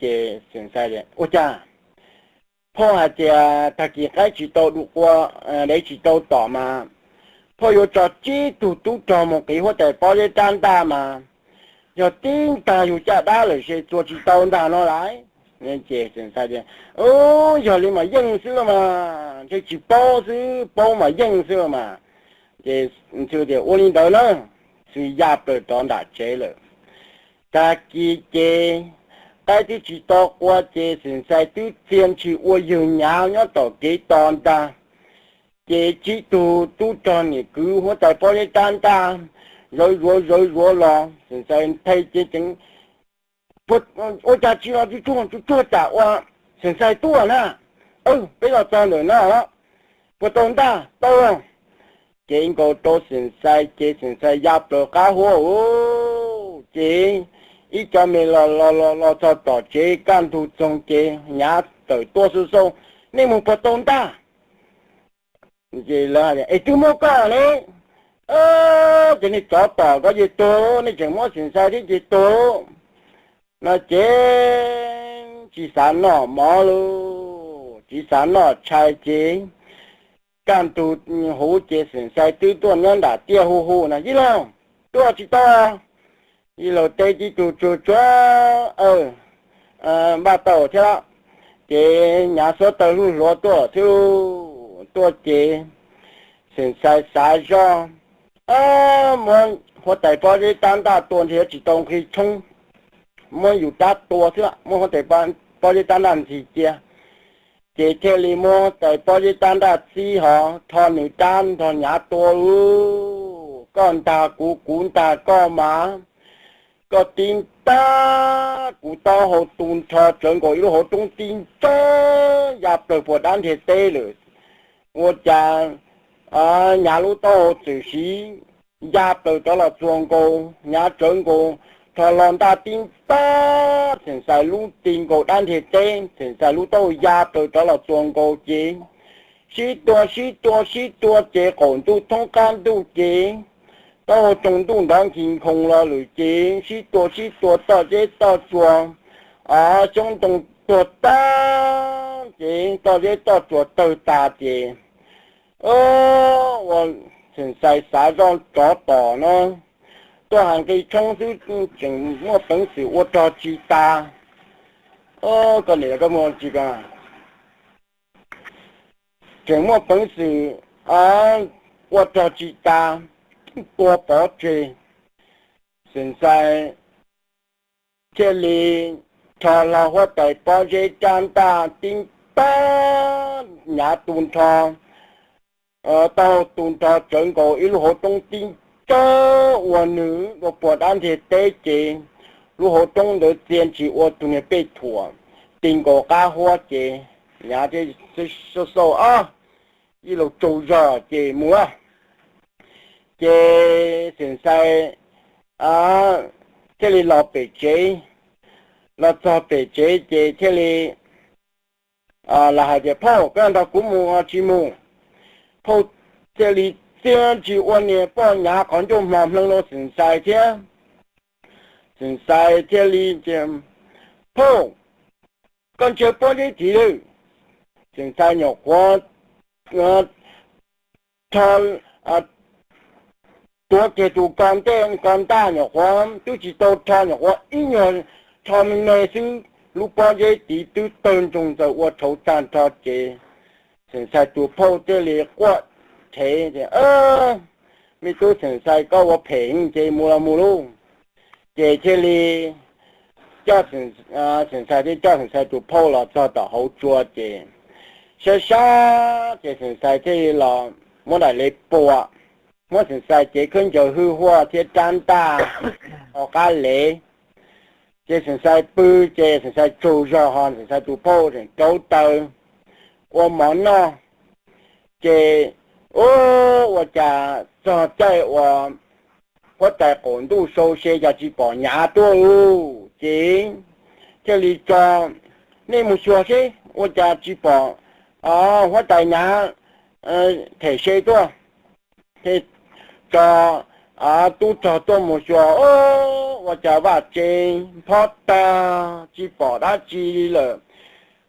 Ces Xeem Xais, Ua cas phauj hais tias tag kis qaib tsis tau qua dev tsis tau tom mas phauj yuav tso tsib tug tub rog mus qiv huab tais pob zeb rab ntaj mas yog tib ntag yus caj dab lawm ces txuas tsis tau ntag no lauj. Ces Xeem Xais tias, Ub, yog li mas yeej xwb los mas, ntshe tsis paub xwb, paub mas yeej xwb los mas. Ces ntxhw tias, Ua li ntawd na. Ntxhw ya plaws rov nram tsev lawm. Tag kis ces qaib twb tsis tau qua ces Xeem Xais twb txia ntshis ua yawg nyav nyob tom kev tos ntag. Ces tsib tug tub rog nim kwv huab tais pob zeb rab ntaj zawv zuav zawv zuav los, Xeem Xais nthe ces tseev, Ua cas tsis los tsuj tsuag tsuj tsuag tsam ua Xeem Xais tuaj na? Peb los txog ntawm no, puas tau ntaj? Tau. Ces nkaus rau Xeem Xais ces Xeem Xais ya plaws qab huab ces ib cov me los los los txog tom tsev kaj ntug txoog ces nyav tawm tuaj xauj xauj, Nej mus puas tau ntaj? Es twb muab koj ne. Ces nej tsov tom koj ces tuag, nej tseem muab Xeem Xais thiab ces tuag. No ces tsis xav noj mov lawm, tsis xav noj tshais ces kaj ntug huv ces Xeem Xais twb tuaj nyob nram tiaj hu hu na, Yij laug, tuaj tsis tau? Yij laug teb tib tug tsuag tsuag, Npaj tau thiab. Ces nyav xuab taws hlub hluav tuaj thiab, tuaj ces Xeem Xais xav zoj, muab huab tais pob zeb rab ntaj tua ntshe tsis tau nqi tshoob, muab yus rab tua xwb, muab huab tais pob zeb rab ntaj ntxig cia. Ces thiaj li muab huab tais pob zeb rab ntaj txib hos rho nws rab nrog nyav tua, Koj ntag kuv, kuv ntag koj mas. Koj tib ntag kuv taub hau tu nrho tsawv nkaus ib lub hauv roob tib ntag, ya plaws puag dab ntiag teb lawm. Ua cas nyav lub taub hau txawm siv ya plaws rov los txuas nkaus, nyav tsawv nkaus, rho hlo ntaj tib ntag, Xeem Xais lub ti nkaus dab ntiag teb, Xeem Xais lub taub hau ya plaws rov los txuas nkaus ces sib tua sib tua sib tua ces qaum ntuj thoob qab ntuj ces taub hau tsoo ntuj nrov nkig nkhoos los lawm ces sib tua sib tua toj zeb toj tsuas, xyoob ntoo tuag tag ces toj zeb toj tsuas tawg tas ces ua Xeem Xais xav zoj tsov tom no tuaj hais nqi tshoob xwb tseem muaj peev xwm ua rog tsis tas. Koj niam, koj muaj tsis ko, tseem muaj peev xwm ua rog tsis tas, tua pov tseg. Xeem Xais thiaj li rho hlo huab tais pob zeb rab ntaj tib npab, nyav tu nrho, taub hau tu nrho tsawv nkaus ib lub hauv roob tib ntsawg ua nws ua puag dab ntiag teb ces lub hauv roob ntawd txia ntshis ua tus niag pej thuam ti nkaus qab huab ces nyav thiaj xauj xauj, Ob, ib los tsaug zog ces mus. Ces Xeem Xais thiaj li los pem tsev, los txog pem tsev ces thiaj li los hais tias, Phauj, koj nrog kuv mus tsis mus? Phauj thiaj li txia ntshis ua niag poj nyav qhov ncauj hmo hmleev rau Xeem Xais thiab. Xeem Xais thiaj li tias, Phauj, koj ntshaw pob zeb tid lawm. Xeem Xais nyuam qhuav rho, tuav kiag tus ko ntej ko ntaj, nyuam qhuav twb tsis tau rho, nyuam qhuav ib nyuag rho me me xwb, lub pob zeb tid twb tawg ntsoog ntxaws ua tshauv tag nrho ces Xeem Xais tus phauj thiaj li quaj rhev tias, me tub Xeem Xais, koj ua phem ces mus los mus lauj. Ces thiaj li coj, Xeem Xais thiaj coj Xeem Xais tus phauj los txog tom hauv tsua ces saib saib ces Xeem Xais thiaj li los muab daim lev puam, muab Xeem Xais cev khaub ncaws hwj huaj thiab rab ntaj hauv qab lev. Ces Xeem Xais pw, ces Xeem Xais tsaug zog ho Xeem Xais tus phauj tseem rauv taws ua mov noj. Ces ua cas txog caij uas huab tais qaum ntuj sau se cas tsis pom Nyav tuaj li. Ces thiaj li tso, nej mus xyuas seb ua cas tsis pom huab tais Nyav them se tuaj. Ces tso tub rog tuaj mus xyuas, ua cas vaj tsev phob tag tsis pom dab tsi lawm.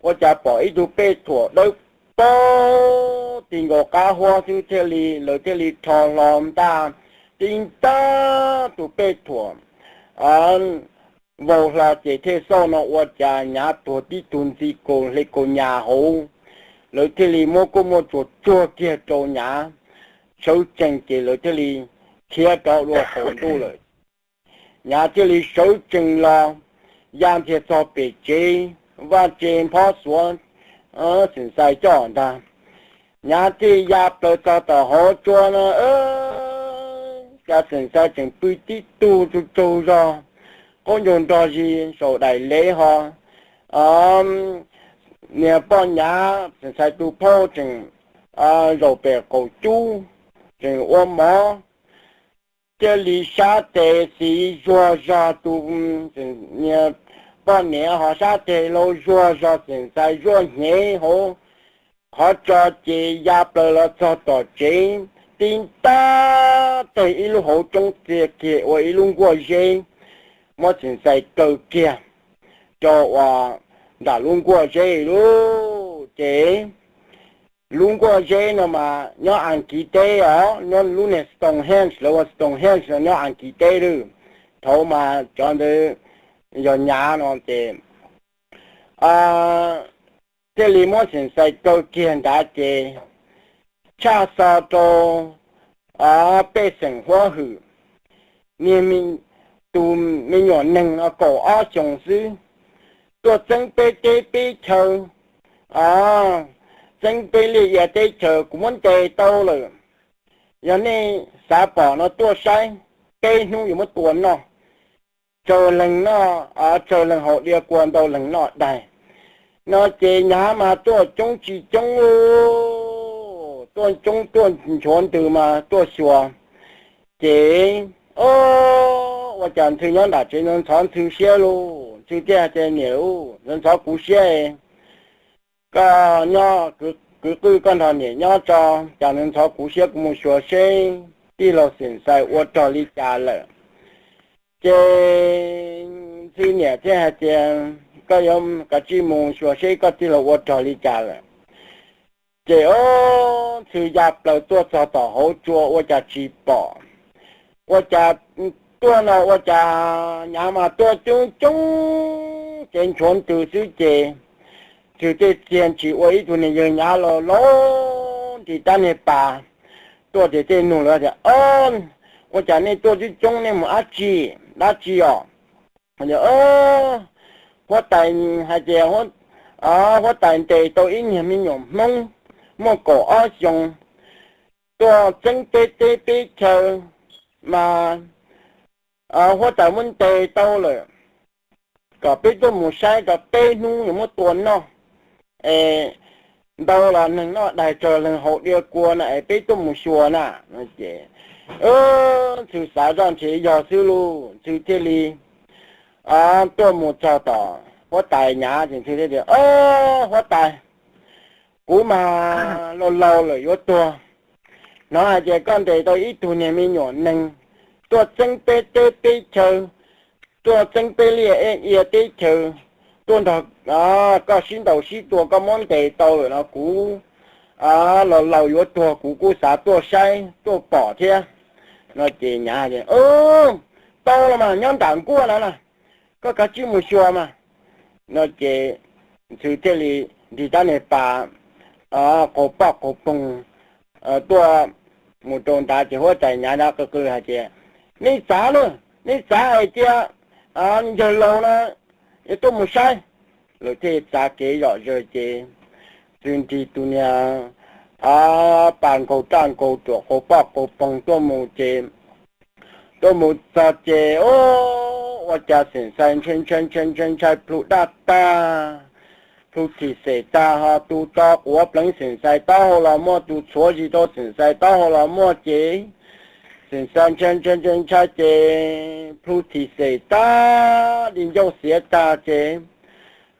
Ua cas pom ib tug pej thuam dawb paug ti nkaus qab huab xwb thiaj li, lawv thiaj li rho hlo ntaj tib ntaj tus pej thuam vau hlo ces thiaj xauj no ua cas Nyav tuag tib tug ntxi kaus hle kaus nyas hauv. Lawv thiaj li muab kuj muaj tsuas tsuag kiag rau Nyav sawv tsees ces lawv thiaj li khiav rov dua qaum ntuj lawm. Nyav thiaj li sawv tsees los ya ntiag txog pem tsev, vaj tse phob xuav Xeem Xais coj ntag. Nyav thiaj ya plaws txog tom hauv tsua no, cas Xeem Xais tseem pw tib tug tsaug tsaug zog, qaub ncaug nrog zis saum daim lev ho niag poj Nyav Xeem Xais tus phauj tseem zaum pem qaum cub tseem ua mov, thiaj li sab tes xis zuag zog tus poj niam ho sab tes laus zuag zog Xeem Xais zuaj hnyev hauv qhov tso ces ya plaws los txog tom tsev, tib ntaj teg ib lub hauv tsoob txia kiag ua ib lub nkuaj zeb, muab Xeem Xais kaw kiag rau uas nram lub nkuaj zeb lub ces lub nkuaj zeb no mas nyob Askiv teb os, nyob lub niag Stonehenge, lawv ua Stonehenge no nyob Askiv teb lawm. Thaum mas cov ntawd yog Nyav no ces thiaj li muab Xeem Xais kaw kiag nrad ces tshaj xo rau pej xeem huab hwm, niag tus me nyuam neeg no kaum ob xyoos xwb, tuaj txeeb peb teb peb chaw, txeeb peb liaj ia teb chaws, kuv muab ntes tau lawm. Yog nej xav pom no tuaj saib, peb hnub yuav muab tua noj. Tsaws leeg noj, tsaws leeg haus dia kua, ntau leeg noj daig. No ces Nyav mas tuaj coob tsis coob, tuaj coob tuaj nchuav ntws mas tuaj xyuas. Ces ua cas Ntxhw nyob nram tsev ntxhov ntxhov Ntxhw siab lauj, Ntxhw thiaj hais tias niam, ntxhov ntxhov kuv siab, koj nyob kwv qwj koj nrog niam nyob tso, cas ntxhov ntxhov kuv siab, kuv mus xyuas seb tij laug Xeem Xais ua rog li cas lawm. Ces Ntxhw niam thiaj hais tias koj yuav kav tsij mus xyuas seb koj tij laug ua rog li cas lawm. Ces ob Ntxhw ya plaws tuaj txog tom hauv tsua ua cas tsis pom, ua cas tuaj no ua cas Nyav mas tuaj coob coob ces nchuav ntws xwb ces Ntxhw tej txiag ntsis ua ib tug niag yawg Nyav los laus nti tab niag pas tuaj ces tej nug lawv tias, ua cas nej tuaj coob coob nej mus dab tsi, dab tsi os? Huab tais hais tias huab tais ntes tau ib niag me nyuam Hmoob muaj kaum ob xyoos tuaj txeeb peb teb peb chaw mas huab tais muab ntes tau lawm, kom peb tuaj mus saib rau peb hnub yuav muab tua noj. Es ntau los neeg noj daig, tsaws leeg haus dia kua na, es peb tuaj mus xyuas na. Ces Ntxhw xav zoj ntshe yog xwb lauj, Ntxhw thiaj li tuaj mus txog tom huab tais Nyav ces Ntxhw thiaj tias, huab tais, kuv mas laus laus lawm yuav tuag, hnov hais tias koj ntes tau ib tug niag me nyuam neeg tuaj txeeb peb teb peb chaw, tuaj txeeb peb liaj ia teb chaws, tuaj nrog koj sib ntaus sib tua, koj muab ntes tau lawm no kuv laus laus yuav tuag, kuv kuj xav tuaj saib tuaj pom thiab. No ces Nyav tias, tau los mas, nyob nram nkuaj no na, koj kav tsij mus xyuas mas. No ces Ntxhw thiaj li nrig tab niag pas qaug poj qaug poog tuaj mus rau nrad ces huab tais nyav nrad qw qw hais tias, nej txav na, nej txav hais tias yawg laus na yuav tuaj mus saib. Lawv thiaj txav kev zom zaws ces txwv nrig tus niag pas nkaug raj nkaug ruam qau poj qau poog tuaj mus ces tuaj mus txog ces ua cas Xeem Xais ntshai ntshai ntshai ntshai ntshai plhu daj tag, plhu thim xem tag ho tu to quav pleev, Xeem Xais taub hau los muaj, tu txhuav zis rau Xeem Xais taub hau los muaj ces Xeem Xais ntshai ntshai ntshai ntshai ces plhu thim xem tag, di ncauj xiav tag ces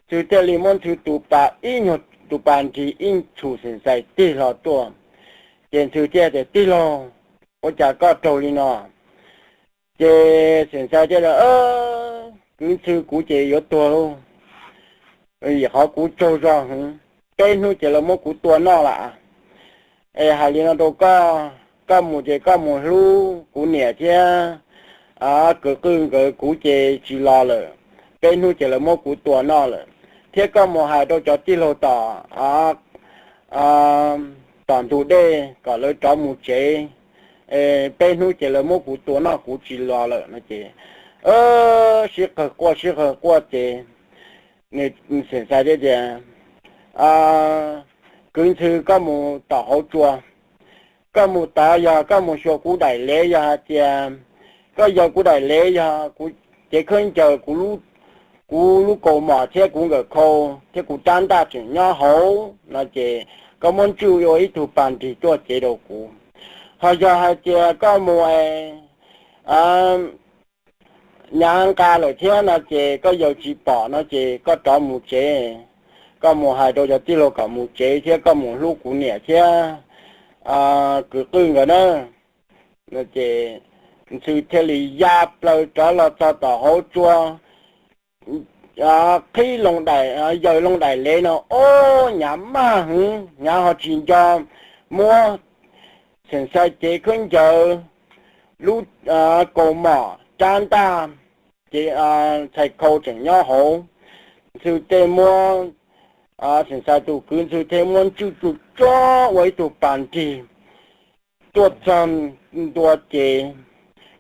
Ntxhw thiaj li muab Ntxhw tus pas ib nyuag, tus pas nrig ib txhum Xeem Xais tig hlo tuaj. Ces Ntxhw thiaj tias, tij laug, ua cas koj raug li no? Ces Xeem Xais thiaj tias, kwv Ntxhw, kuv ces yuav tuag lauj, vim qhov kuv tsaug zog heev, peb hnub ces lawv muab kuv tua noj lawm. Es hais li no rau koj, koj mus ces koj mus hlub kuv niam thiab kwv Qwj nkawd, kuv ces tsis los lawm, peb hnub ces lawv muab kuv tua noj lawm. Thiab koj mus hais rau cov tij laug tom, tom ntug dej kom lawv rov mus tsev, peb hnub ces lawv muab kuv tua noj kuv tsis los lawm no ces sib qawg quaj sib qawg quaj ces Xeem Xais thiaj tias, kwv Ntxhw, koj mus tom hauv tsua, koj mus tod yog koj mus xyuas kuv daim lev, yog hais tias koj yog kuv daim lev, yog kuv cev khaub ncaws, kuv lub kaus mom thiab kuv nkawm khau thiab kuv rab ntaj tseem nyob hauv no ces koj muab ntswj ua ib tug pas nrig tuaj cev rau kuv. Ho yog hais tias koj mus nyav nqa lawm thiab no ces koj yaws tsis pom no ces koj rov mus tsev, koj mus hais rau cov tij laug kom mus tsev thiab koj mus hlub kuv niam thiab kwv Qwj nkawd na. Ces Ntxhw thiaj li ya plaws rov los txog tom hauv tsua, qhib loo daim, yaws loo daim lev no, ob, nyav maj heev, nyav ho tsis nco muab Xeem Xais cev khaub ncaws, lub kaus mom, rab ntaj, ces txhais khau tseem nyob hauv. Ntxhw thiaj muab, Xeem Xais tus kwv Ntxhw thiaj muab ntswj tsuj tsuag ua ib tug pas nrig tuaj txog ntua ces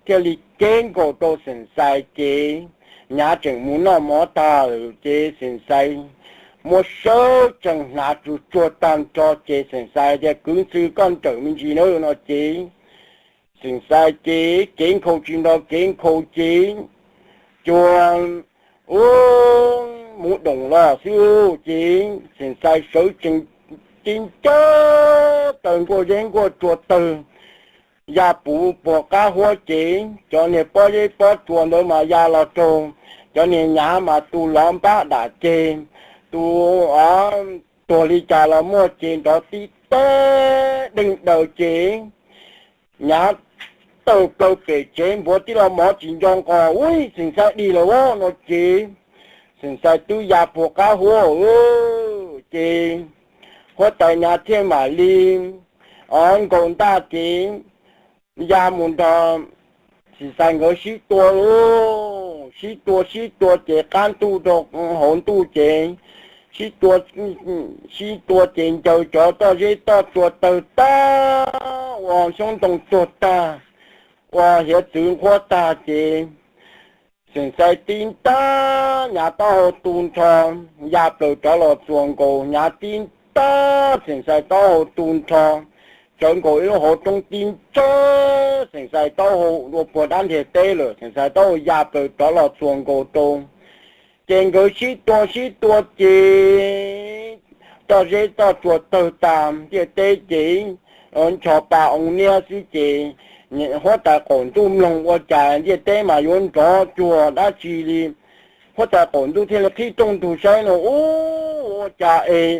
thiaj li cev nkaus rau Xeem Xais ces nyav tseem mus noj mov tag lawm ces Xeem Xais muab sawv tsees hnav tsuag tsuag tag nrho ces Xeem Xais tias, kwv Ntxhw, koj nrawm me ntsis na no ces Xeem Xais ces kev nkhaus tsis nrog kev nkhaus ces cuag ub, mus doom los xwb ces Xeem Xais sawv tsees tib ncaws taw nkuaj zeb nkuaj tsua tawg, ya puv puag qab huab ces cov niag pob zeb pob tsua ntawd mas ya los raug cov niag nyav mas tus lov npab dam ceg, tus tuag li cas los muaj ces nrov tib teg deej daws ces nyav tawm plaws pem tsev npuav tib lo mov tsis nco nqos, ub, Xeem Xais dig lawm no ces Xeem Xais twb ya puag qab huab ces huab tais nyav thiaj mam li nkaus ntaj ces ya mus nrog Xeem Xais nkawd sib tua lauj, sib tua sib tua ces qab ntuj rau hauv ntuj ces sib tua, sib tua ces ncaws cov toj zeb toj tsua tawg tag, ua xyoob ntoo tuag tag, ua hiav txwv nqhuab tag ces Xeem Xais tib ntab nyav taub hau tu nrho, ya plaws rov los txuas nkaus nyav tib ntab Xeem Xais taub hau tu nrho, tsawv nkaus ib lub hauv roob tib ntsawg Xeem Xais taub hau dua puag dab ntiag teb lawm, Xeem Xais taub hau ya plaws rov los txuas nkaus rau ces nkawd sib tua sib tua ces toj zeb toj tsua tawg tas ntiaj teb ces ncho pa oo niab xwb ces huab tais qaum ntuj mloog ua cas ntiaj teb mas yuav nrov cuag dab tsi li. Huab tais qaum ntuj thiaj li qhib rooj ntug saib no, ub, ua cas es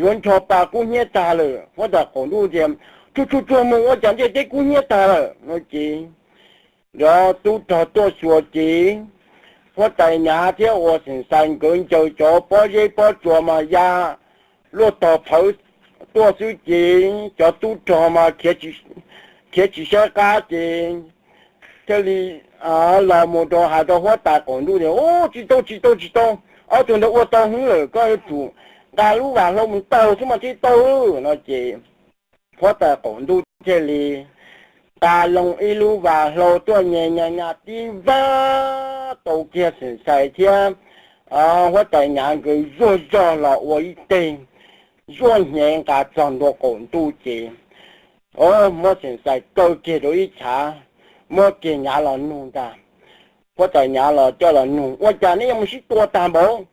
yuav ncho pa kub hnyiab tag lawm. Huab tais qaum ntuj tias, tsuag tsuag tsuag mus, ua cas ntiaj teb kub hnyiab tag lawm no ces cov tub rog tuaj xyuas ces huab tais nyav thiab uas Xeem Xais nkawd ncaws cov pob zeb pob tsuas mas ya luaj tog phawv tuaj xwb ces cov tub rog mas khiav tsis saib qab ces thiaj li los mus rau hais rau huab tais qaum ntuj tias, ub, tsis tau tsis tau tsis tau, ob tug ntawd ua tau hwv lawm, koj yuav tsum nqa lub vam hlau mus ntaus xwb mas thiaj tau no ces huab tais qaum ntuj thiaj li tas loo ib lub vas hlau tuaj nyas nyas nyas tib vab tau kiag Xeem Xais thiab huab tais Nyav nkawd zuaj zog los ua ib teg zuaj hnyev nqa txog ntua qaum ntuj ces muab Xeem Xais kaw kiag rau ib chav, muab kiag Nyav los nug ntag. Huab tais Nyav los coj los nug, ua cas neb yuav mus sib tua tag npaum?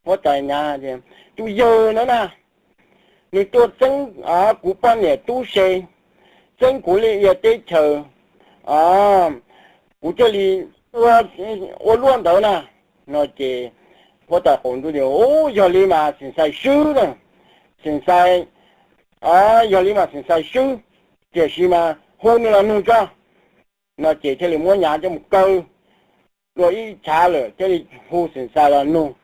Huab tais Nyav tias, tus yawg no na, nws tuaj txeeb kuv poj niam tub se, txeeb kuv liaj ia teb chaws, kuv thiaj li ua luaj ntawd na. No ces huab tais qaum ntuj tias, u, yog li mas Xeem Xais swb na, Xeem Xais, yog li mas Xeem Xais swb, tiam sis mas hu nws los nug tso. No ces thiaj li muab Nyav coj mus kaw dua ib chav lawm thiaj li hu Xeem Xais los nug.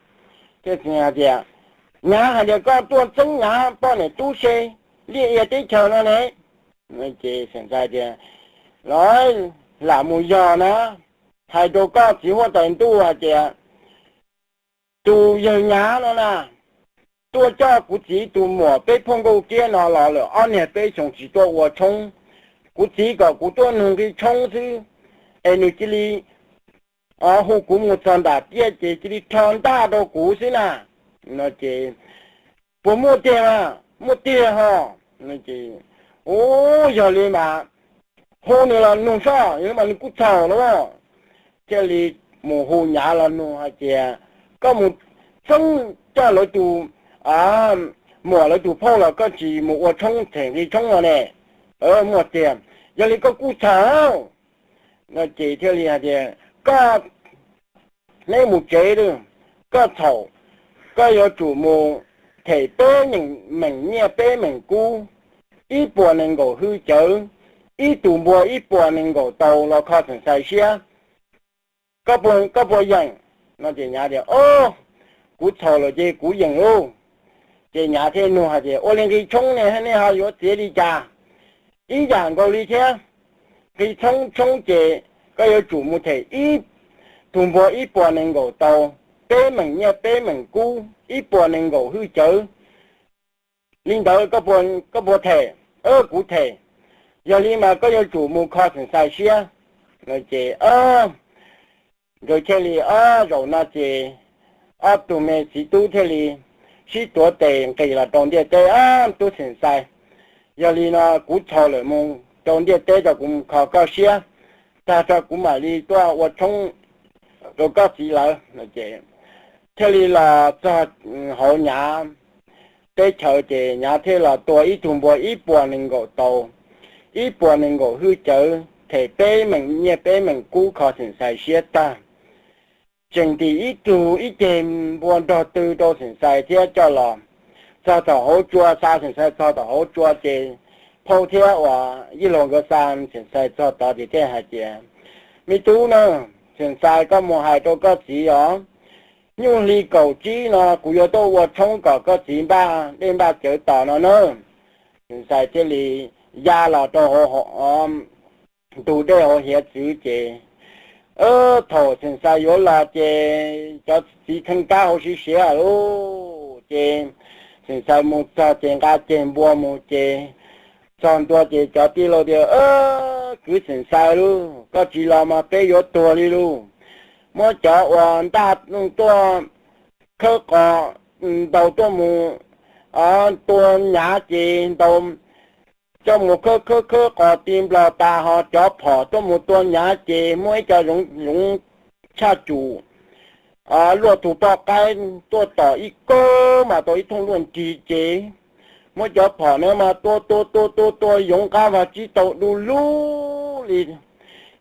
Thiaj hais tias, Nyav hais tias koj tuaj txeeb Nyav poj niam tub se liaj ia teb chaws no ne. Ces Xeem Xais tias, los lam mus yog na, hais rau koj txiv huab tais ntuj hais tias tus yawg Nyav no na, tuaj coj kuv txiv tus muam peb phooj nkauj kiab no los lawm ob niag peb xyoos tsis tuaj ua tshoob. Kuv txiv kom kuv tuaj nug nqi tshoob xwb, es nws cia li hu kuv mus txog nram tiaj ces cia li rho ntaj rau kuv xwb na. No ces, puas muaj tiag mas? Muaj tiag ho. U, yog li mas hu nws los nug soj, yog li mas nws kuj txhaum los. Thiaj li mus hu Nyav los nug hais tias, koj mus txeeb coj lawv tus muam lawv tus phauj los koj tsis mus ua tshoob them nqi tshoob no ne? Muaj tiag. Yog li koj kuj txhaum. No ces thiaj li hais tias, koj, neb mus tsev lawm, koj txhaum, koj yuav tsum mus them peb meem nyiaj peb meem kub, ib puas nees nkaum hwj cawv, ib tug npua ib puas nees nkaum tau los kho Xeem Xais siab. Koj puas yeem? No ces Nyav tias, o, kuv txhaum lawm ces kuv yeem lauj. Ces Nyav thiaj nug hais tias, ua li nqi tshoob ne nej ho yuav txiav li cas? Ib yam nkaus li thiab, nqi tshoob tshoob ces koj yuav tsum mus them ib tug npua ib puas nees nkaum tau, peb meem nyiaj peb meem kub, ib puas nees nkaum hwj cawv. Li ntawd koj puas them? Kuv them. Yog li mas koj yuav tsum mus kho Xeem Xais siab. Ces nkawd thiaj li, o, zaum no ces ob tug me txiv tub thiaj li sib tuav tes nqis los rau ntiaj teb. Tub Xeem Xais, yog li no kuv txhaum lawm, mus rau ntiaj teb rau kuv mus kho koj siab, tag tso kuv mam li tuaj ua tshoob rau koj txiv lawv. Thiaj li los txog hauv Nyav teb chaws ces Nyav thiaj los tua ib tug npua ib puas nees nkaum tau, ib puas nees nkaum hwj cawv, them peb meem nyiaj peb meem kub kho Xeem Xais siab tag. Tseem ntim ib tug ib ceg npua nrog tw rau Xeem Xais thiab coj los txog tom hauv tsua, xa Xeem Xais txog tom hauv tsua ces phauj thiab uas yij laug nkawd xa Xeem Xais txog tod ces thiaj hais tias, me tub na, Xeem Xais, koj mus hais rau koj txiv os, nyuj hli kaum tsib no kuv yuav tuaj ua tshoob kom koj txiv npaj dej npaj cawv tos no na. Xeem Xais thiaj li ya los rau hauv ntug dej hauv hiav txwv ces thaum Xeem Xais yuav los ces cov txiv theej kab hauv siav siav lauj. Ces Xeem Xais mus txog ces nqa ceg npua mus ces txog ntua ces cov tij laug tias, kwv Xeem Xais lauj, koj tsis los mas peb yuav tuag li lauj. Muab cov uas ntaj tuaj khawb qos ntaus tuaj mus tua Nyav ces ntaus coj mus khawb khawb khawb qos ti nplaws tas, ho cov phom tuaj mus tua Nyav ces muab ib co zoov tshaj cum luaj tus poj qaib tuaj tom ib kawg mas tau ib thooj luaj nrig ces muab cov phom na mas tua tua tua tua tua yoov qab vag tsib taug du lug li.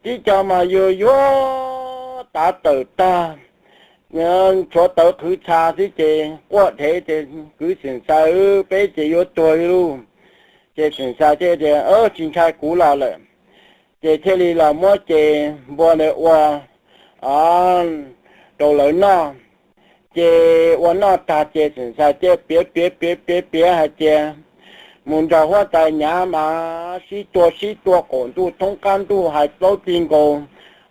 Tib co mas yuag yuag tav tawm tag, tshuav tawv qhwv txha xwb ces quaj dhev tias, kwv Xeem Xais, peb ces yuav tuag li lauj. Ces Xeem Xais thiaj tias, tsis ntshai, kuv los lawm. Ces thiaj li los muab ces npua ntawd ua rau lawv noj. Ces ua noj tag ces Xeem Xais thiaj piav piav piav piav piav hais tias mus nrog huab tais Nyav mas sib tua sib tua qaum ntuj thoob qab ntuj hais plaub ti nkaus,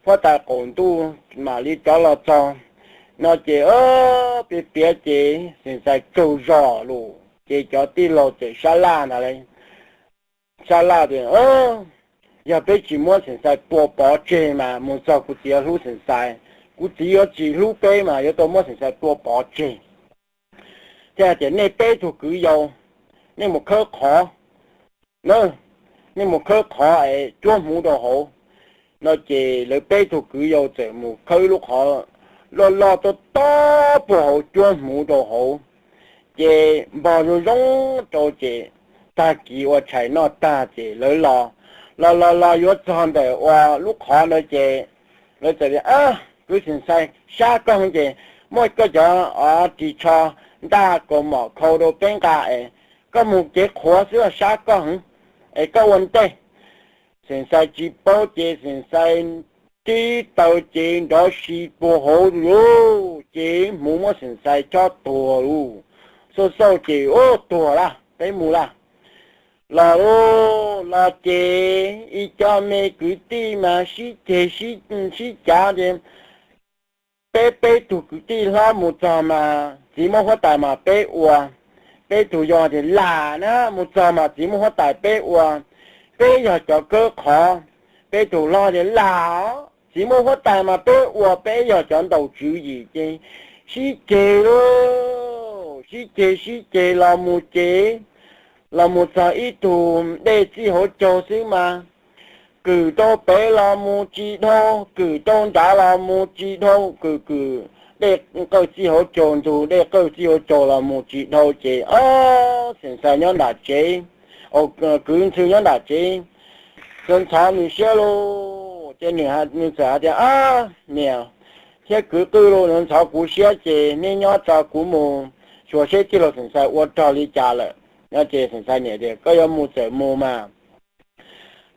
huab tais qaum ntuj mam li rov los txog. No ces piav piav ces Xeem Xais tsaug zog lawm ces cov tij laug txawm sab laj ntag lauj. Sab laj tias, yog peb tsis muab Xeem Xais tua pov tseg mas mus txog kuv txiv yuav hlub Xeem Xais, kuv txiv yuav tsis hlub peb mas yuav tau muab Xeem Xais tua pov tseg. Thiaj tias nej peb tug kwv yau, nej mus khawb qhov, nej mus khawb qhov es cuab hmuv rau hauv no. Ces lawv peb tug kwv yau txawm mus khawb lub qhov loj loj tob tob puag hauv cuab hmuv rau hauv. Ces npog zoo zoo rau ces tag kis ua tshais noj tag ces lawv los, los los los yuav txog ntawm ua lub qhov ntawd ces lawv txawm tias, Kwv Xeem Xais, sab koj heev ces muab koj cov ris tsho ntaj kaus mom khau rau peb nqa es koj mus kev qhuav xwb, sab koj heev es koj ua ntej. Xeem Xais tsis paub ces Xeem Xais tib taw ces nrov si puag hauv lawm, ces hmuv muab Xeem Xais chob tuag lawm. Xauj xauj ces, Ub, tuag lawm, peb mus lawm. Los los ces ib co me kwv tij mas sib ceg sib cav ces peb peb tug kwv tij hlob mus txog mas txiv muab huab tais mas peb ua, peb tug yau tias lam na, mus txog mas txiv muab huab tais peb ua, peb yog cov khawb qhov. Peb tug hlob tias lam, txiv muab huab tais mas peb ua, peb yog cov ntaus tswv yim. Ces sib ceg lauj, sib ceg sib ceg los mus ces los mus txog ib tug dej txij hauv caug xwb mas kwm rau pem los mus tsis dhau, kwm rau nrad los mus tsis dhau, kwm kwm dej qawj txij hauv caug, ntug dej qawj txij hauv caug los mus tsis dhau ces ob Xeem Xais nyob nram tsev, kwv Ntxhw nyob nram tsev, ntxhov ntxhov nws siab lauj. Ces nws txawm hais tias, Ab niam thiab kwv qwj lauj, ntxhov kuv siab ces nej nyob tso kuv mus xyuas seb tij laug Xeem Xais ua rog li cas lawm. No ces Xeem Xais niam tias, Koj yuav mus txawm mus mas.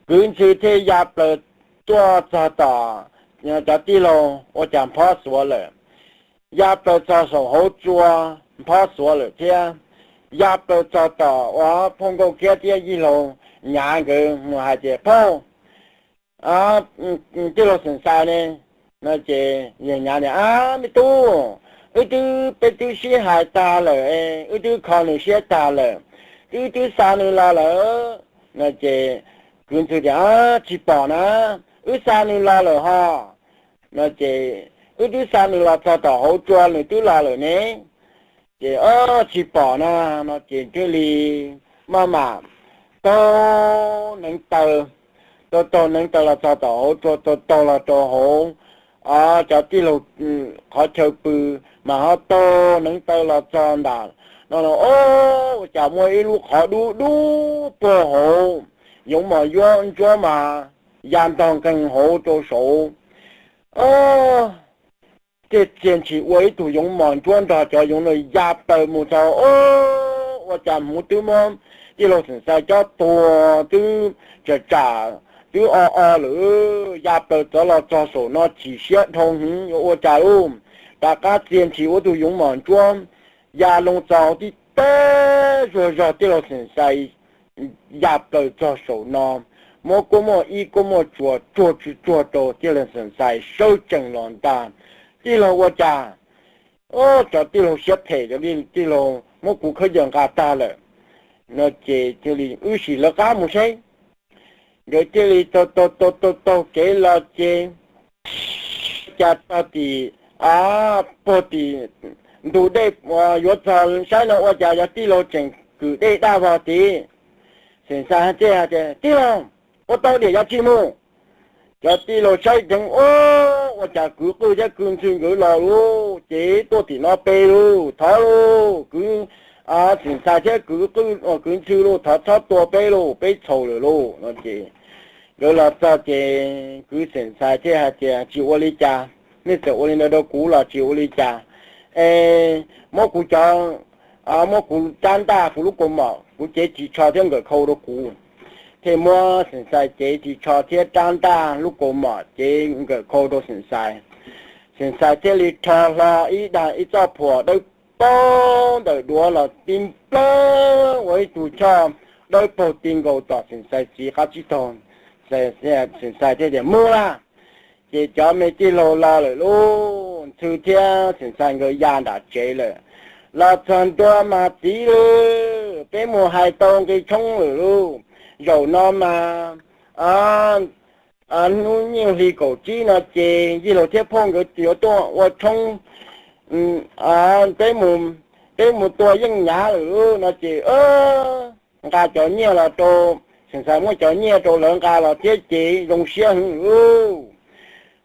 Kwv Ntxhw thiaj ya plaws tuaj txog tom cov tij laug ua cas nphob xuav lawm, ya plaws txog saum hauv tsua nphob xuav lawm thiab, ya plaws txog tom ua Phauj Nkauj Kiab thiab Yij Laug Nyav nkawd mus hais tias, Phauj, tij laug Xeem Xais ne? No ces yawg Nyav tias, Ab me tub, wb twb, peb twb sib hais tag lawm, wb twb kho nws siab tag lawm, wb twb xa nws los lawm. No ces kwv Ntxhw tias, Tsis pom na, wb xa nws los lawm hos. No ces, Wb twb xa nws los txog tom hauv tsua nws twb los lawm ne. Ces, Tsis pom na. No ces thiaj li maj mam taug neev taw, taug taug neev taw los txog tom hauv tsua, taug taug los rau hauv cov tij laug qhov chaw pw, mas ho taug neev taw los txog ntawm no los, Ua cas muaj ib lub qhov dub dub puag hauv, yoov mos yuab ntsuab mas ya ntog nkeeg hauv rau saud. Thiaj txia ntshis ua ib tug yoov mos ntsuab nrog cov yoov no ya plaws mus txog. Ua cas hmuv twb muab tij laug Xeem Xais cob tuag twb tsam tsam, twb o o lawm, ya plaws txog los txog saum no chim siab dhau heev yuav ua cas lauj. Rov qab txia ntshis ua tug yoov mos ntsuab ya loo txog tib teg zuag zog tij laug Xeem Xais ya plaws txog saum no, muab kuab muaj ib kuab muaj tsua tsuag tsuag rau tij laug Xeem Xais sawv tsees los ntag. Tij laug ua cas, cov tij laug siab phem, cov tij laug muab kuv khaub ncaws nqa tag lawm. No ces thiaj li wb sim lawv qab mus seb. Nkawd thiaj li taug taug taug taug kev los ces cas txog tim, puag tim ntug dej yuav txog saib no ua cas yog tij laug tseem kwm dej daj vog tid. Xeem Xais thiaj hais tias, Tij laug, ua tau diam yog tsis mus? Cov tij laug saib dheev, Ua cas kwv Qwj thiab kwv Ntxhw nkawd los lauj, ces tuaj tim no peb lauj, thov lauj, kwv Xeem Xais thiab kwv Qwj, kwv Ntxhw lauj, thov txhob tua peb lauj, peb txhaum lawm lauj. No ces nkawd los txog ces kwv Xeem Xais thiaj hais tias, Tsis ua li cas, nej txawm ua li ntawd rau kuv los tsis ua li cas. Es muab kuv cov, muab kuv rab ntaj, kuv lub kaus mom, kuv cev ris tsho thiab nkawm khau rau kuv. Thiaj muab Xeem Xais cev ris tsho thiab rab ntaj, lub kaus mom cev nkawm khau rau Xeem Xais. Xeem Xais thiaj li rho hlo ib daim, ib txoj phuam dawb paug ntawm duav los tib nplawg ua ib tug choj dawb paug ti nkaus tom Xeem Xais txiv qab tsib taug. Xeem Xais thiaj tias, Mus lawm. Ces cov me tij laug los lawm lauj, Ntxhw thiab Xeem Xais nkawd ya nram tsev lawm. Los txog ntua mas, Txiv lauj, peb mus hais tau nqi tshoob lawm lauj. Zaum no mas hnub nyoog hli kaum tsib no ces yij laug thiab phauj nkawd yuav tuaj ua tshoob, peb mus tua yeej nyav lawm no ces nqa cov nyiaj los rau, Xeem Xais muab cov nyiaj rau lawv nqa los thiab ces zoo siab heev.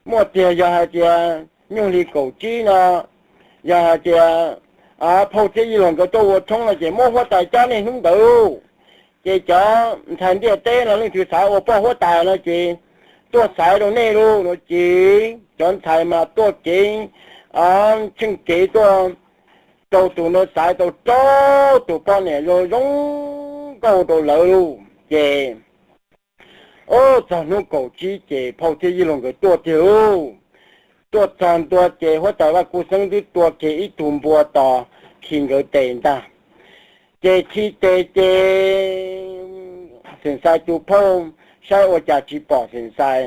Muaj tiag yog hais tias nyoog hli kaum tsib no, yog hais tias phauj thiab yij laug nkawd tuaj ua tshoob no ces muab huab tais coj nej hnub ntawd. Ces cov ntxhais ntiaj teb no leej twg xav ua poj huab tais no ces tuaj xaiv rau nej lauj no ces cov ntxhais mas tuaj kev, tsheej kev tuaj rau tus no xaiv tau rau tus poj niam zoo zoo nkauj rau lawv lauj. Ces txog hnub kaum tsib ces phauj thiab yij laug nkawd tuaj tiag lauj. Tuaj txog ntua ces huab tais Vaj Kuj Xeeb twb tua kiag ib tug npua tos khi nkawd tes ntag. Ces khi tes ces Xeem Xais tus phauj saib ua cas tsis pom Xeem Xais,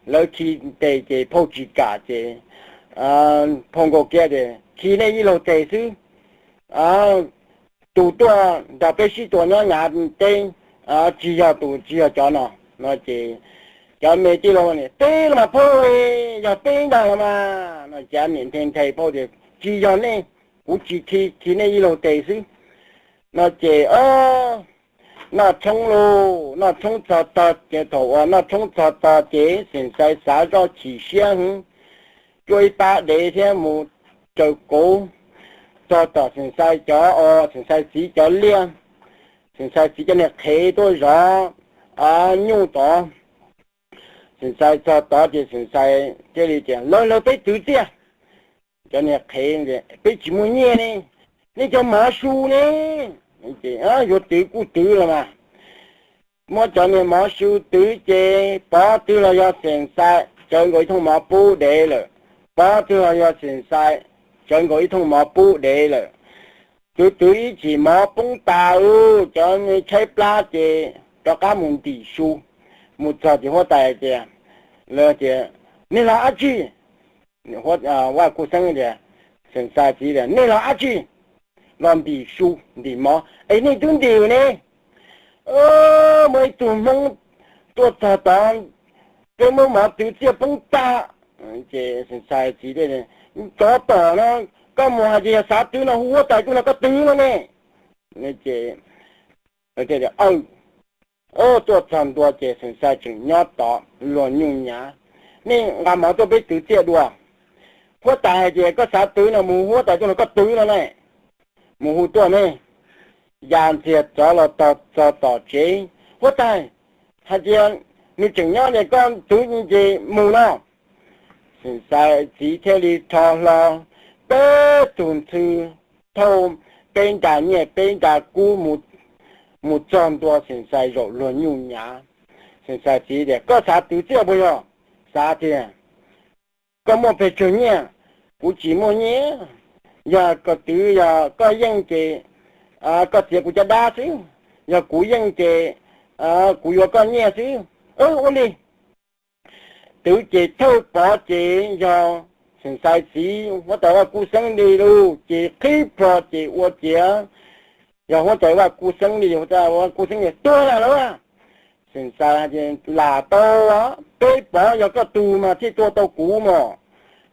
lawv khi tes ces phauj tsis kam ces phauj nkaus kiag tias khi nej yij laug tes xwb, tus tuaj nrog peb sib tua nyob nyav teb tsis yog tus, tsis yog cov no no ces cov me tij laug tias peb los mas phauj, yog peb ntag los mas no ces niam nthe nthe phauj tias tsis yog nej, kuv tsis khi, khi nej yij laug tes xwb no ces noj tshoob lauj, noj tshoob txog tog ces thaum uas noj tshoob txog tog ces Xeem Xais xav zoj chim siab heev, cuab ib pab dev thiab mus raws kauv txog tom Xeem Xais cov, Xeem Xais txiv cov liaj, Xeem Xais txiv cov niag qhev tuaj zov nyuj tod. Xeem Xais txog tod ces Xeem Xais thiaj li tias lawv, lawv peb twv txiaj. Cov niag qhev, peb tsis muaj nyiaj ne, nej cov mov su ne. Yuav twv kuj twv los mas. Muab cov niag mov su twv ces pov twg los yog Xeem Xais tsawv nkaus ib thooj mov pub dev lawm, pov twg los yog Xeem Xais tsawv nkaus ib thooj mov pub dev lawm. Twv twv ib chim mov poob tas, cov tshaib plab ces rov qab mus ntim su. Mus txog ces huab tais tias, lawv tias nej los dab tsi? Vaj Kuj Xeeb tias, Xeem Xais txiv tias nej los dab tsi? Los ntim su ntim mov es nej twb ntim ne. Muaj ib tug Hmoob tuaj txog tod, peb muab mov twv txiaj poob tag. Ces Xeem Xais txiv tias, tsov tom no, koj mus hais tias yog xav twv no hu huab tais tuaj nrog koj twv no ne. Ces tuaj txog ntua ces Xeem Xais tseem nyob tod luag nyuj nyav, nej nqa mov tuaj peb twv txiaj dua. Huab tais hais tias koj xav twv no mus hu huab tais tuaj nrog koj twv no ne. Mus hu tuaj ne. Ya ntxiag rov los txog tom tsev, huab tais hais tias nws tseem nyob tias koj twv ces mus no. Xeem Xais txiv thiaj li rho hlo peb tug ntxhw thauj peb nra nyiaj peb nra kub mus txog ntua Xeem Xais zaum luag nyuj nyav. Xeem Xais txiv tias koj xav twv txiaj puas yog? Xav tiag. Koj muaj pes tsawg nyiaj? Kuv tsis muaj nyiaj. Yog koj twv, yog koj yeej ces koj txiav kuv caj dab xwb, yog kuv yeej ces kuv yuav koj nyiaj xwb. Ua li. Twv ces thawj pov ces yog Xeem Xais txiv huab tais Vaj Kuj Xeeb li lauj, ces qhib plho ces ua ciav yog huab tais Vaj Kuj Xeeb li, huab tais Vaj Kuj Xeeb tias tuag lawm lauj. Xeem Xais tias lam tau, peb pov yog koj tug mas thiaj tua tau kuv mog.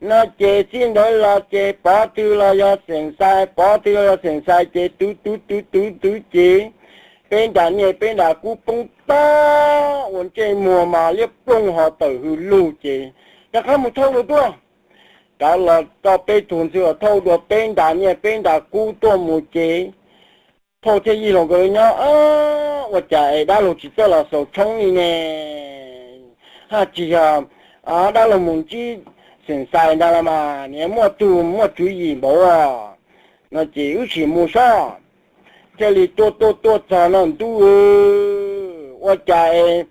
No ces txij ntawd los ces pov twg los yog Xeem Xais, pov twg los yog Xeem Xais ces twv twv twv twv twv ces peb nra nyiaj peb nra kub poob tag ua ntsej muag mas liab ploog ho tawm hws lug ces rov qab mus thauj dua tuaj. Rov los rau peb tug ntxhw los thauj dua peb nra nyiaj peb nra kub tuaj mus ces phauj thiab yij laug nkawd nyob, ua cas es dab laug tsis txawj los xaus tshoob li ne? Haj tsis yog dab laug mus ntsib Xeem Xais ntag los mas, niam muaj tug muaj tswv yim npaum no ces wb sim mus saib. Thiaj li tuaj tuaj tuaj txog no ntuj, ua cas es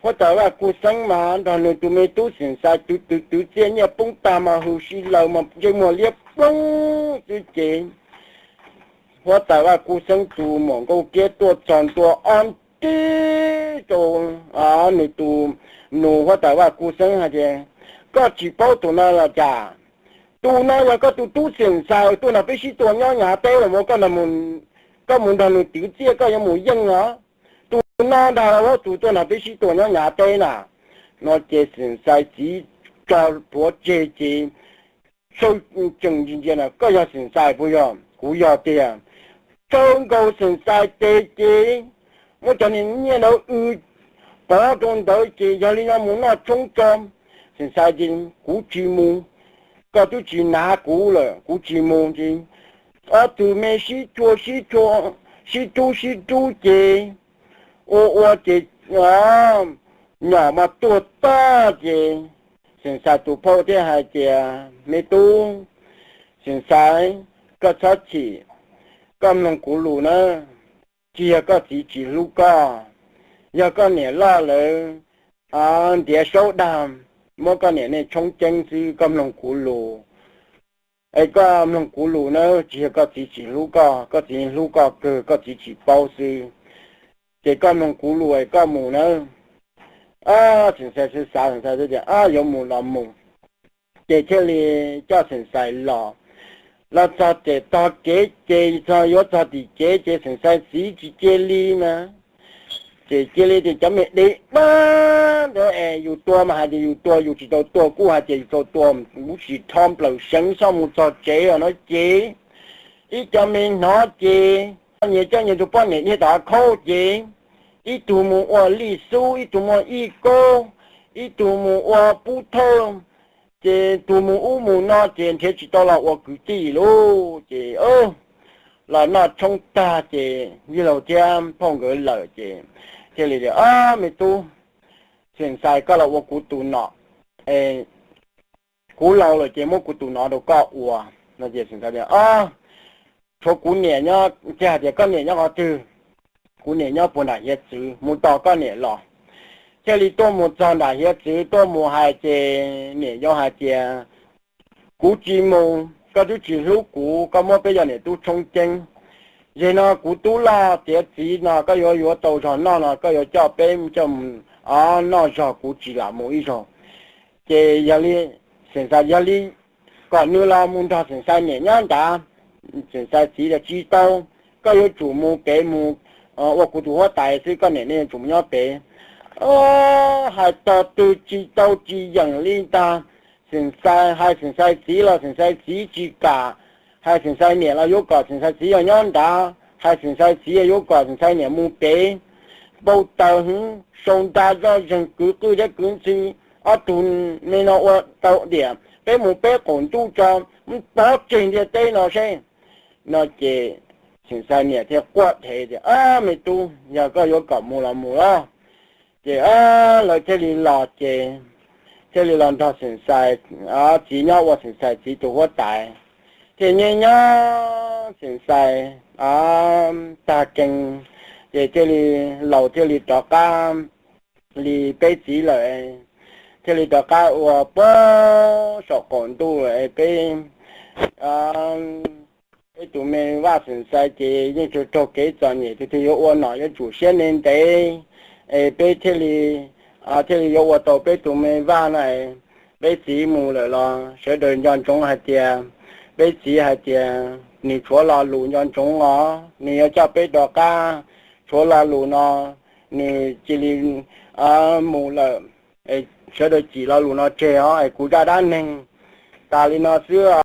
huab tais Vaj Kuj Xeeb mas nrog nws tus me tub Xeem Xais twv twv twv txiaj nyiaj poob tag mas hws si laws mas ntsej muag liab ploog xwb ces huab tais Vaj Kuj Xeeb tus muam Nkauj Kiab tuaj txog ntua ob nrig rau nws tus nus huab tais Vaj Kuj Xeeb hais tias, koj tsis paub tus no los cas? Tus no yog koj tus tub Xeem Xais tuaj nrog peb sib tua nyob nyav teb los mas, koj mus nrog nws twv txiaj koj yuav mus yeej os. Tus Tus no ntag, ob tug tuaj nrog peb sib tua nyob Nyab teb na. No ces Xeem Xais txiv tso plhuav tseg ces Saw tseem ntsia ntsia no, koj yog Xeem Xais puas yog? Kuv yog tiag. Saw nkaus Xeem Xais tes ces muab cov niag nyiaj ntawd w pov rau ntawd ces yog li no mus noj tshoob tso. Xeem Xais tias kuv tsis mus, koj twb tsis hnav kuv lawm kuv tsis mus ces ob tug me sib chua sib chua, sib rub sib rub ces ua ua ces nyom mas tuag tag ces Xeem Xais tus phauj thiaj hais tias me tub Xeem Xais, koj txhob chim, koj mloog kuv lus na, tsis yog koj txiv tsis hlub koj, yog koj niam loj lawv ntiav saub dag muab koj niam nej tshoob ceeb xwb, koj mloog kuv lus. Es koj mloog kuv lus na, tsis yog koj txiv tsis hlub koj, koj txiv hlub koj kawg, koj txiv tsis paub xwb. Ces koj mloog kuv lus es koj mus na. Xeem Xais xav xav tias yuav mus los mus, ces thiaj li coj Xeem Xais los. Los txog ces tog kev ces txog yuav txog tim kev ces Xeem Xais txiv tsis cia li na. Ces cia li tias cov me dev dab ntawd es yus tua mas hais tias yus tua, yus tsis tau tua kuj hais tias yus tau tua, kuv tsis rho nplawm seev txhob mus txog tsev os no ces ib cov me hnov ces nyias coj nyias tus poj niam dhia tom khaub ces ib tug mus ua lij xub, ib tug mus ua ib kaub, ib tug mus ua pub thawj, ces tus mus ub mus no ces nrhiav tsis tau los ua kwv tij lauj. Ces los noj tshoob tag ces yawg laus thiab phauj nkawd lawm ces thiaj li tias, Ob, me tub Xeem Xais, koj los ua kuv tus nom, kuv laus lawm ces muab kuv tus nom rau koj ua. No ces Xeem Xais tias, Ob, tshuav kuv niam nyob, ces hais tias koj niam nyob qhov twg? Kuv niam nyob puag nram hiav txwv, mus tos koj niam los. Thiaj li tuaj mus txog nram hiav txwv tuaj mus hais ces niam yau hais tias, Kuv tsis mus, koj twb tsis hlub kuv, koj muab peb yog niam tub tshoob ceeb. Zeg no kuv tub loj tiav txiv no koj yuav yuav tau zog noj no koj yuav coj peb coj mus noj zog, kuv tsis lam mus ib zaug. Ces yog li Xeem Xais, yog li kom nws los mus nrog Xeem Xais niam nyob nrad. Xeem Xais txiv tias, Tsis tau, koj yuav tsum mus pem mus ua kuv tus huab tais xwb, koj niam nej yuav tsum mus nyob pem. Hais tog twg tsis tau tsis yeem li ntag. Xeem Xais hais Xeem Xais txiv los Xeem Xais txiv tsis kam, hais Xeem Xais niam los yuav kom Xeem Xais txiv yog nyob nrad, hais Xeem Xais txiv yuav kom Xeem Xais niam mus pem. Npau taws hwv, sau nra zoj zeeg, kwv qwj thiab kwv ntxhw, ob tug me no ua tau diam, peb mus peb qaum ntuj tso, pov tseg ntiaj teb no seb. No ces Xeem Xais niam thiaj quaj dheev tias, Ab, me tub, yog koj yuav kom mus los mus lauj. Ces lawv thiaj li los ces thiaj li los nrog Xeem Xais txiv nyob ua Xeem Xais txiv tus huab tais. Thiaj nyob nyob Xeem Xais tag kees ces thiaj li laus thiaj li rov qab li peb txiv lawm, thiaj li rov qab ua puag saum qaum ntuj lawm. Peb peb tus me vaj Xeem Xais ces yeej tsuas raug kev txom nyem, tus twg yuav ua nom yuav tsum siab ntev ntev, es peb thiaj li thiaj li yuav ua tau peb tus me vaj no. Peb txiv mus lawm los sawv daws nco ntsoov hais tias, peb txiv hais tias nws tshuav lo lus nco ntsoov os, nws yuav coj peb rov qab, tshuav lo lus no nws cia li mus lawm, sawv daws cim lo lus no tseg os, es kuv zaj dab neeg tas li no xwb.